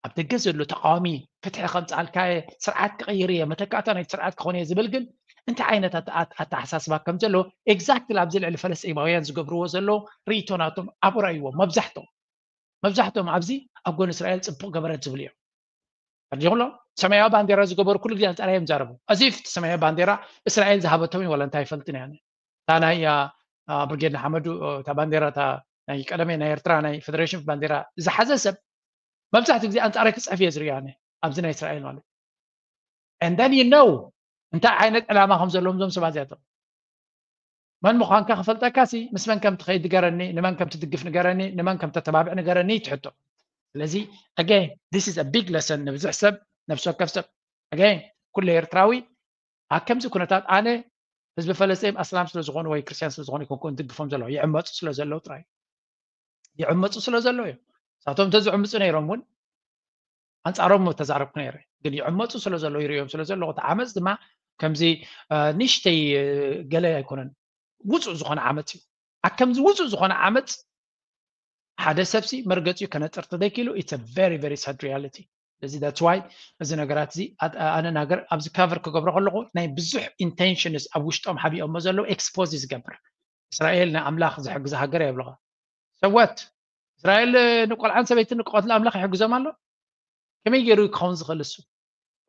ኣብ ደገ ዘሎ ተቃዋሚ ፍትሒ ከምፅኣልካ ስርዓት ክቀይር እየ መተካእታ ናይ ስርዓት ክኾን እየ ዝብል ግን እንታይ ዓይነት ኣተሓሳስባ ከም ዘሎ ኤግዛክትሊ ኣብዚ ልዕሊ ፈለስጢማውያን ዝገብርዎ ዘሎ ርእይቶ ናቶም ኣብኡ ረእይዎ መብዛሕቶም መብዛሕቶም ኣብዚ ኣብ ጎን እስራኤል ፅቡቅ ገበረት ዝብሉ እዮም። ፈርዲኹሎ ሰማያዊ ባንዴራ ዝገበሩ ኩሉ ግዜ ኣንፃር እዮም ዛረቡ። እዚ ፍቲ ሰማያዊ ባንዴራ እስራኤል ዝሃበቶም እዩ ዋላ እንታይ ይፈልጥን እያ እታ ናይ ብርጌድ ንሓመዱ እታ ባንዴራ እታ ናይ ቀደመ ናይ ኤርትራ ናይ ፌደሬሽን ባንዴራ ዝሓዘ ሰብ መብዛሕትኡ ግዜ ኣንፃረይ ክፅሕፍ እየ ዝርእዮ ኣነ ኣብዚ ናይ እስራኤል ማለት and then you know እንታይ ዓይነት ዕላማ ከም ዘለዎም እዞም ሰባት እዚኣቶም መን ምዃንካ ክፈልጠካ ሲ ምስ መን ከም ትኸይድ ንገረኒ፣ ንመን ከም ትድግፍ ንገረኒ፣ ንመን ከም ተተባብዕ ንገረኒ እዩ ትሕቶ። ስለዚ again this is a big lesson ንብዙሕ ሰብ፣ ነብሲ ወከፍ ሰብ። Again ኩሉ ኤርትራዊ ኣብ ከምዚ ኩነታት፣ ኣነ ህዝቢ ፈለስጢን ኣስላም ስለ ዝኾኑ ወይ ክርስቲያን ስለ ዝኾኑ ኣይኮንኩን ዝድግፎም ዘለኹ፣ ይዕመፁ ስለ ዘለዉ ጥራይ። ይዕመፁ ስለ ዘለዉ እዮም። ንሳቶም እንተዝዕምፁ ነይሮም እውን ኣንፃሮም ተዛረብኩ ነይረ። ግን ይዕመፁ ስለ ዘለዉ፣ ይርእዮም ስለ ዘለኹ፣ እቲ ዓመፅ ድማ ከምዚ ንእሽተይ ገለ ኣይኮነን፣ ውፁእ ዝኾነ ዓመፅ እዩ። ኣብ ከምዚ ውፁእ ዝኾነ ዓመፅ ሓደ ሰብሲ መርገፂኡ ከነፅር ተዘይክኢሉ it's a very very sad reality። ስለዚ that's why እዚ ነገራት እዚ ኣነ ናገር ኣብዚ cover ክገብሮ ከለኹ ናይ ብዙሕ intentions ኣብ ውሽጦም ሓቢኦሞ ዘለዉ expose ዝገብር። እስራኤል ናይ ኣምላኽ ዝሕግዛ ሃገር የብልኻ። So what? እስራኤል ንቆልዓን ሰበይትን ንክቐትሉ ኣምላኽ ይሕግዞም ኣሎ? ከመይ ገይሩ ክኸውን ዝኽእል እሱ?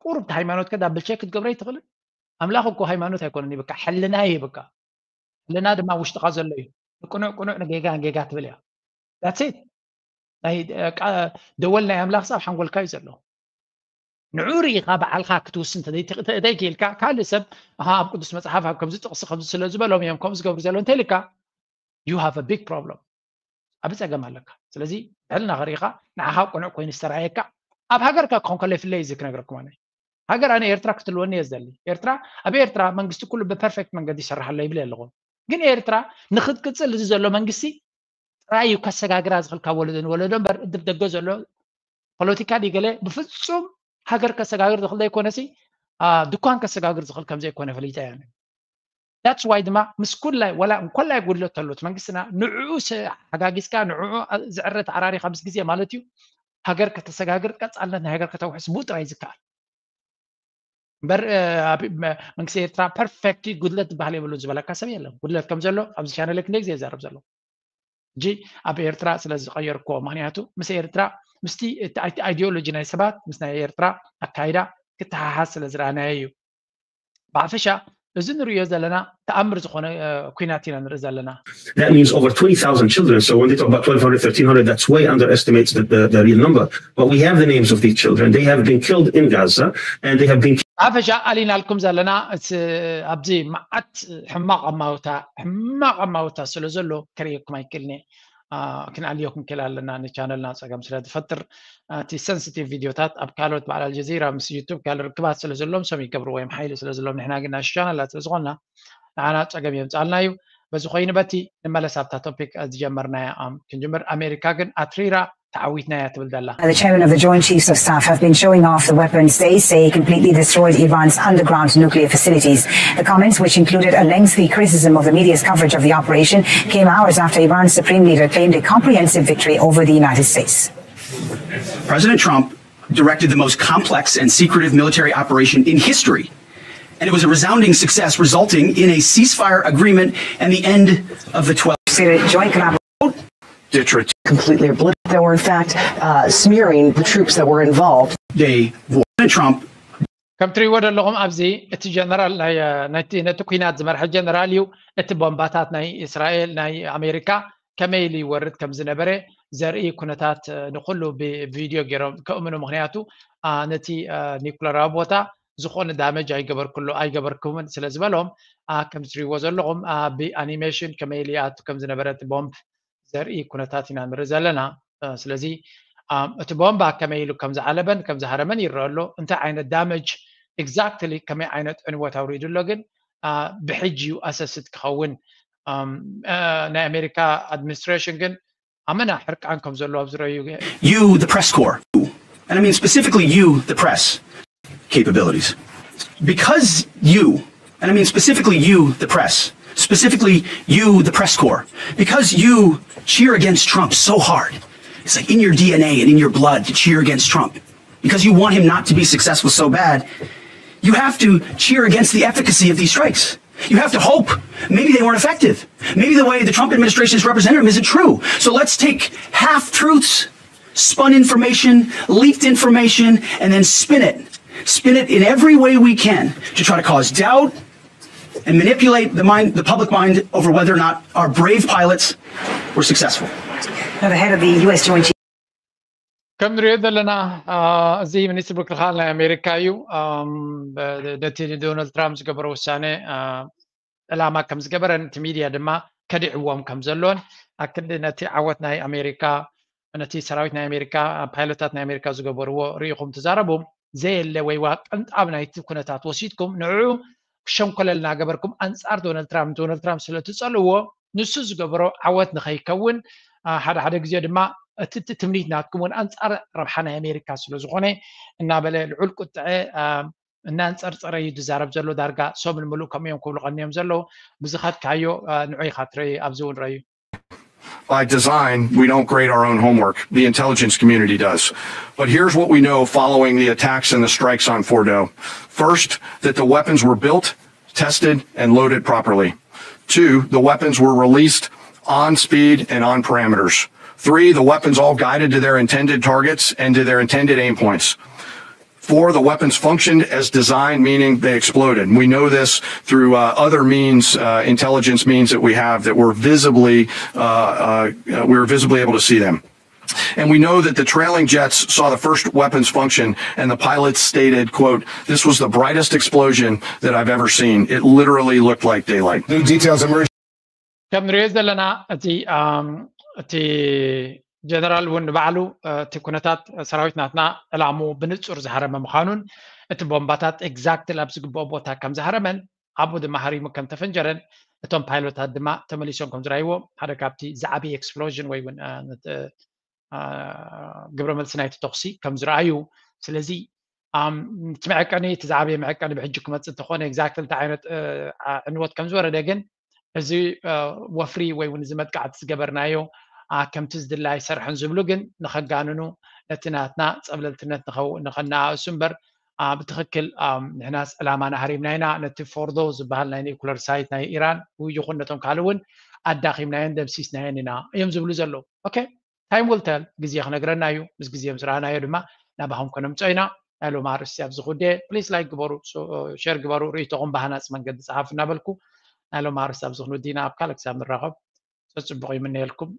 ቁሩብ ሃይማኖትካ double check ክትገብሮ ኣይትኽእልን? ኣምላኽ እኮ ሃይማኖት ኣይኮነን ይብካ፣ ሕልና እዩ ይብካ። ሕልና ድማ ውሽጥኻ ዘሎ እዩ። ንቅኑዕ ቅኑዕ፣ ንጌጋ ንጌጋ ትብል እያ። That's it። ናይ ደወል ናይ ኣምላኽ ኣብ ሓንጎልካ እዩ ዘሎ። ንዑ ርኢኻ ባዕልኻ ክትውስን ተዘይክኢልካ፣ ካልእ ሰብ ኣብ ቅዱስ መፅሓፍ ኣብ ከምዚ ጥቕሲ ከምዚ ስለ ዝበሎም እዮም ከምኡ ዝገብሩ ዘሎ እንተኢልካ፣ you have a big problem። ዓቢ ጸገም ኣለካ። ስለዚ ብሕልና ርኢኻ ንዓኻ ቅኑዕ ኮይኑ ዝተረኣየካ ኣብ ሃገርካ ክኾን ከሎ ይፍለይ እዚ ክነግረኩም ኣነ። ሃገር ኣነ ኤርትራ ክትልወኒ እየ ዝደሊ። ኤርትራ ኣብ ኤርትራ መንግስቲ ኩሉ ብፐርፌክት መንገዲ ይሰርሕ ኣሎ ይብል ኣለኹ። ግን ኤርትራ ንክትቅጽል እዚ ዘሎ መንግስቲ ጥራይ እዩ ከሰጋግራ ዝኽእል ካብ ወለዶ ንወለዶ እምበር እቲ ብደገ ዘሎ ፖለቲካ ድዩ ገለ ብፍጹም ሃገር ከሰጋግር ዝኽእል ዘይኮነሲ ድኳን ከሰጋግር ዝኽእል ከም ዘይኮነ ፈሊጠ እየ። That's why ድማ ምስ ኩላይ ወላ እንኮላይ ጉድለት ተሎት መንግስትና ንዕኡ ሓጋጊዝካ ንዕኡ ዝዕረ ተዓራሪኻ ምስ ግዜ ማለት እዩ ሃገር ከተሰጋግር ቀጻልነት ናይ ሃገር ከተውሕስ ብኡ ጥራይ ዝከኣል እምበር መንግስቲ ኤርትራ perfect ጉድለት ዝበሃል የብሉን ዝበለካ ሰብ የለን። ጉድለት ከም ዘሎ ኣብዚ ቻነል ክንደይ ግዜ ይዛረብ ዘሎ ሕጂ ኣብ ኤርትራ ስለ ዝቐየርክዎ ምክንያቱ ምስ ኤርትራ ምስቲ ideology ናይ ሰባት ምስ ናይ ኤርትራ ኣካይዳ ክተሓሓዝ ስለ ዝረኣናዮ እዩ። ብሓፈሻ እዚ ንርእዮ ዘለና ተኣምር ዝኾነ ኩናት ኢና ንርኢ ዘለና። That means over twenty thousand children. So when they talk about twelve hundred, thirteen hundred, that's way underestimates the, the, the real number. But we have the names of these children. They have been killed in Gaza and they have been ብሓፈሻ ኣሊናልኩም ዘለና ኣብዚ መዓት ሕማቕ ኣማውታ ሕማቕ ኣማውታ ስለ ዘሎ ከርእየኩም ኣይክእልን እየ። ክንኣልየኩም ክእል ኣለና ንቻነልና ፀገም ስለ ዝፈጥር እቲ sensitive ቪድዮታት ኣብ ካልኦት በዓል ኣልጀዚራ ምስ ዩቱብ ካልእ ርክባት ስለ ዘለዎም ሰም ይገብርዎ እዮም ሓይሊ ስለ ዘለዎም ንሕና ግን ናሽ ቻነላት ስለ ዝኾንና ንዓና ፀገም የምፅኣልና እዩ። በዚ ኮይኑ በቲ ንመለስ ኣብታ ቶፒክ ዝጀመርናያ ክንጅምር ኣሜሪካ ግን ኣትሪራ ተዓዊትና እያ ትብል ዘላ። The chairman of the Joint Chiefs of Staff have been showing off the weapons they say completely destroyed Iran's underground nuclear facilities. The comments, which included a lengthy criticism of the media's coverage of the operation, came hours after Iran's supreme leader claimed a comprehensive victory over the United States. President Trump directed the most complex and secretive military operation in history. And it was a resounding success, resulting in a ceasefire agreement and the end of the twelve. Joint collaboration. Dietrich. Completely obliterated. They were, in fact, uh, smearing the troops that were involved. Day President Trump. ከም ትሪእዎ ዘለኹም ኣብዚ እቲ ጀነራል ነቲ ኩናት ዝመርሐ ጀነራል እዩ። እቲ ቦምባታት ናይ እስራኤል ናይ ኣሜሪካ ከመይ ኢሉ ይወርድ ከም ዝነበረ ዘርኢ ኩነታት ንኩሉ ብቪድዮ ገይሮም ከእምኑ ምክንያቱ ነቲ ኒኩለራዊ ቦታ ዝኾነ ዳመጅ ኣይገበርኩሉ ኣይገበርኩምን ስለ ዝበሎም ከም ትሪእዎ ዘለኹም ብኣኒሜሽን ከመይ ኢሉ ይኣቱ ከም ዝነበረ እቲ ቦምብ ዘርኢ ኩነታት ኢና ንርኢ ዘለና። ስለዚ እቲ ቦምባ ከመይ ኢሉ ከም ዝዓለበን ከም ዝሃረመን ይረአ ኣሎ። እንታይ ዓይነት ዳመጅ exactly ከመይ ዓይነት ዕንወት ኣውሪዱ ኣሎ ግን ብሕጂ እዩ ኣሰስድ ክኸውን። ናይ ኣሜሪካ ኣድሚኒስትሬሽን ግን ኣመና ሕርቃን ከም ዘሎ ኣብ ዝረዩ You, the press corps, and I mean specifically you, the press, capabilities. Because you, and I mean specifically you, the press, specifically you, the press corps, because you cheer against Trump so hard, it's like in your D N A and in your blood to cheer against Trump, because you want him not to be successful so bad, you have to cheer against the efficacy of these strikes. You have to hope maybe they weren't effective. Maybe the way the Trump administration is representing them isn't true. So let's take half truths, spun information, leaked information, and then spin it. Spin it in every way we can to try to cause doubt and manipulate the mind, the public mind, over whether or not our brave pilots were successful. Now, the head of the U S Joint Chiefs. ከም ንሪኦ ዘለና እዚ ሚኒስትር ምክልኻል ናይ ኣሜሪካ እዩ። ነቲ ንዶናልድ ትራምፕ ዝገበረ ውሳነ ዕላማ ከም ዝገበረን እቲ ሚድያ ድማ ከዲዕዎም ከም ዘሎን ኣክል ነቲ ዓወት ናይ ኣሜሪካ ነቲ ሰራዊት ናይ ኣሜሪካ ፓይሎታት ናይ ኣሜሪካ ዝገበርዎ ርኢኹም ትዛረቡ ዘየለ ወይ ዋ ቅንጣብ ናይቲ ኩነታት ወሲድኩም ንዕኡ ክሸንኮለል እናገበርኩም ኣንጻር ዶናልድ ትራምፕ ዶናልድ ትራምፕ ስለ ትጸልእዎ ንሱ ዝገበሮ ዓወት ንኸይከውን ሓደ ሓደ ግዜ ድማ እቲ ትምኒት ናትኩም እውን ኣንጻር ረብሓ ናይ ኣሜሪካ ስለ ዝኾነ እናበለ ልዑል ቁጥዐ እናንጸርጸረ እዩ ዝዛረብ ዘሎ ዳርጋ ሶምን ምሉእ ከምኡ እዮም ክብሉ ቀንዮም ዘለዉ ብዝኸድካዮ ንዑ ኢኻ ትረዩ ኣብዚ እውን ረዩ By design, we don't grade our own homework. The intelligence community does. But here's what we know following the attacks and the strikes on Fordo. First, that the weapons were built, tested, and loaded properly. Two, the weapons were released on speed and on parameters. Three, the weapons all guided to their intended targets and to their intended aim points. Four, the weapons functioned as designed, meaning they exploded. We know this through uh, other means, uh, intelligence means that we have that were visibly, uh, uh, we were visibly able to see them. And we know that the trailing jets saw the first weapons function, and the pilots stated, quote, "This was the brightest explosion that I've ever seen. It literally looked like daylight." New details emerged. ከም ንሪኦ ዘለና እቲ እቲ ጀነራል እውን ንባዕሉ እቲ ኩነታት ሰራዊት ናትና ዕላሙ ብንጹር ዝሃረመ ምዃኑን እቲ ቦምባታት ኤግዛክትል ኣብ ዝግብኦ ቦታ ከም ዝሃረመን ኣብኡ ድማ ሃሪሙ ከም ተፈንጀረን እቶም ፓይሎታት ድማ ተመሊሶም ከም ዝረኣይዎ ሓደ ካብቲ ዝዓበየ ኤክስፕሎዥን ወይ እውን ግብረ መልሲ ናይቲ ተኹሲ ከም ዝረኣዩ ስለዚ እቲ መዐቀኒ እቲ ዝዓበየ መዐቀኒ ብሕጂ ክመፅእ እንተኾነ ኤግዛክትሊ እንታይ ዓይነት ዕንወት ከም ዝወረደ ግን እዚ ወፍሪ ወይ እውን እዚ መጥቃዕቲ ዝገበርናዮ ከምቲ ዝድለ ኣይሰርሐን ዝብሉ ግን ንኸጋንኑ ነቲ ናትና ፀብለልትነት ንኸነኣእሱ እምበር ብትኽክል ንሕናስ ዕላማና ሃሪምና ኢና ነቲ ፎርዶ ዝበሃል ናይ ኒኩለር ሳይት ናይ ኢራን ይኹን ነቶም ካልእ እውን ኣዳኺምናዮን ደምሲስናዮን ኢና እዮም ዝብሉ ዘለዉ ኦኬ time will tell ግዜ ክነግረና እዩ ምስ ግዜ ምስ ረኣናዮ ድማ ናባኹም ከነምፅኦ ኢና ናይ ሎም ኣርስቲ ኣብዚ ኩዴ please like ግበሩ share ግበሩ ርእይቶኹም ብሃናፂ መንገዲ ፀሓፉ እናበልኩ ናይ ሎም ኣርስቲ ኣብዚ ክንውዲና ኣብ ካልእ ክሳብ ንራኸብ ፀፅቡቕ ይምነየልኩም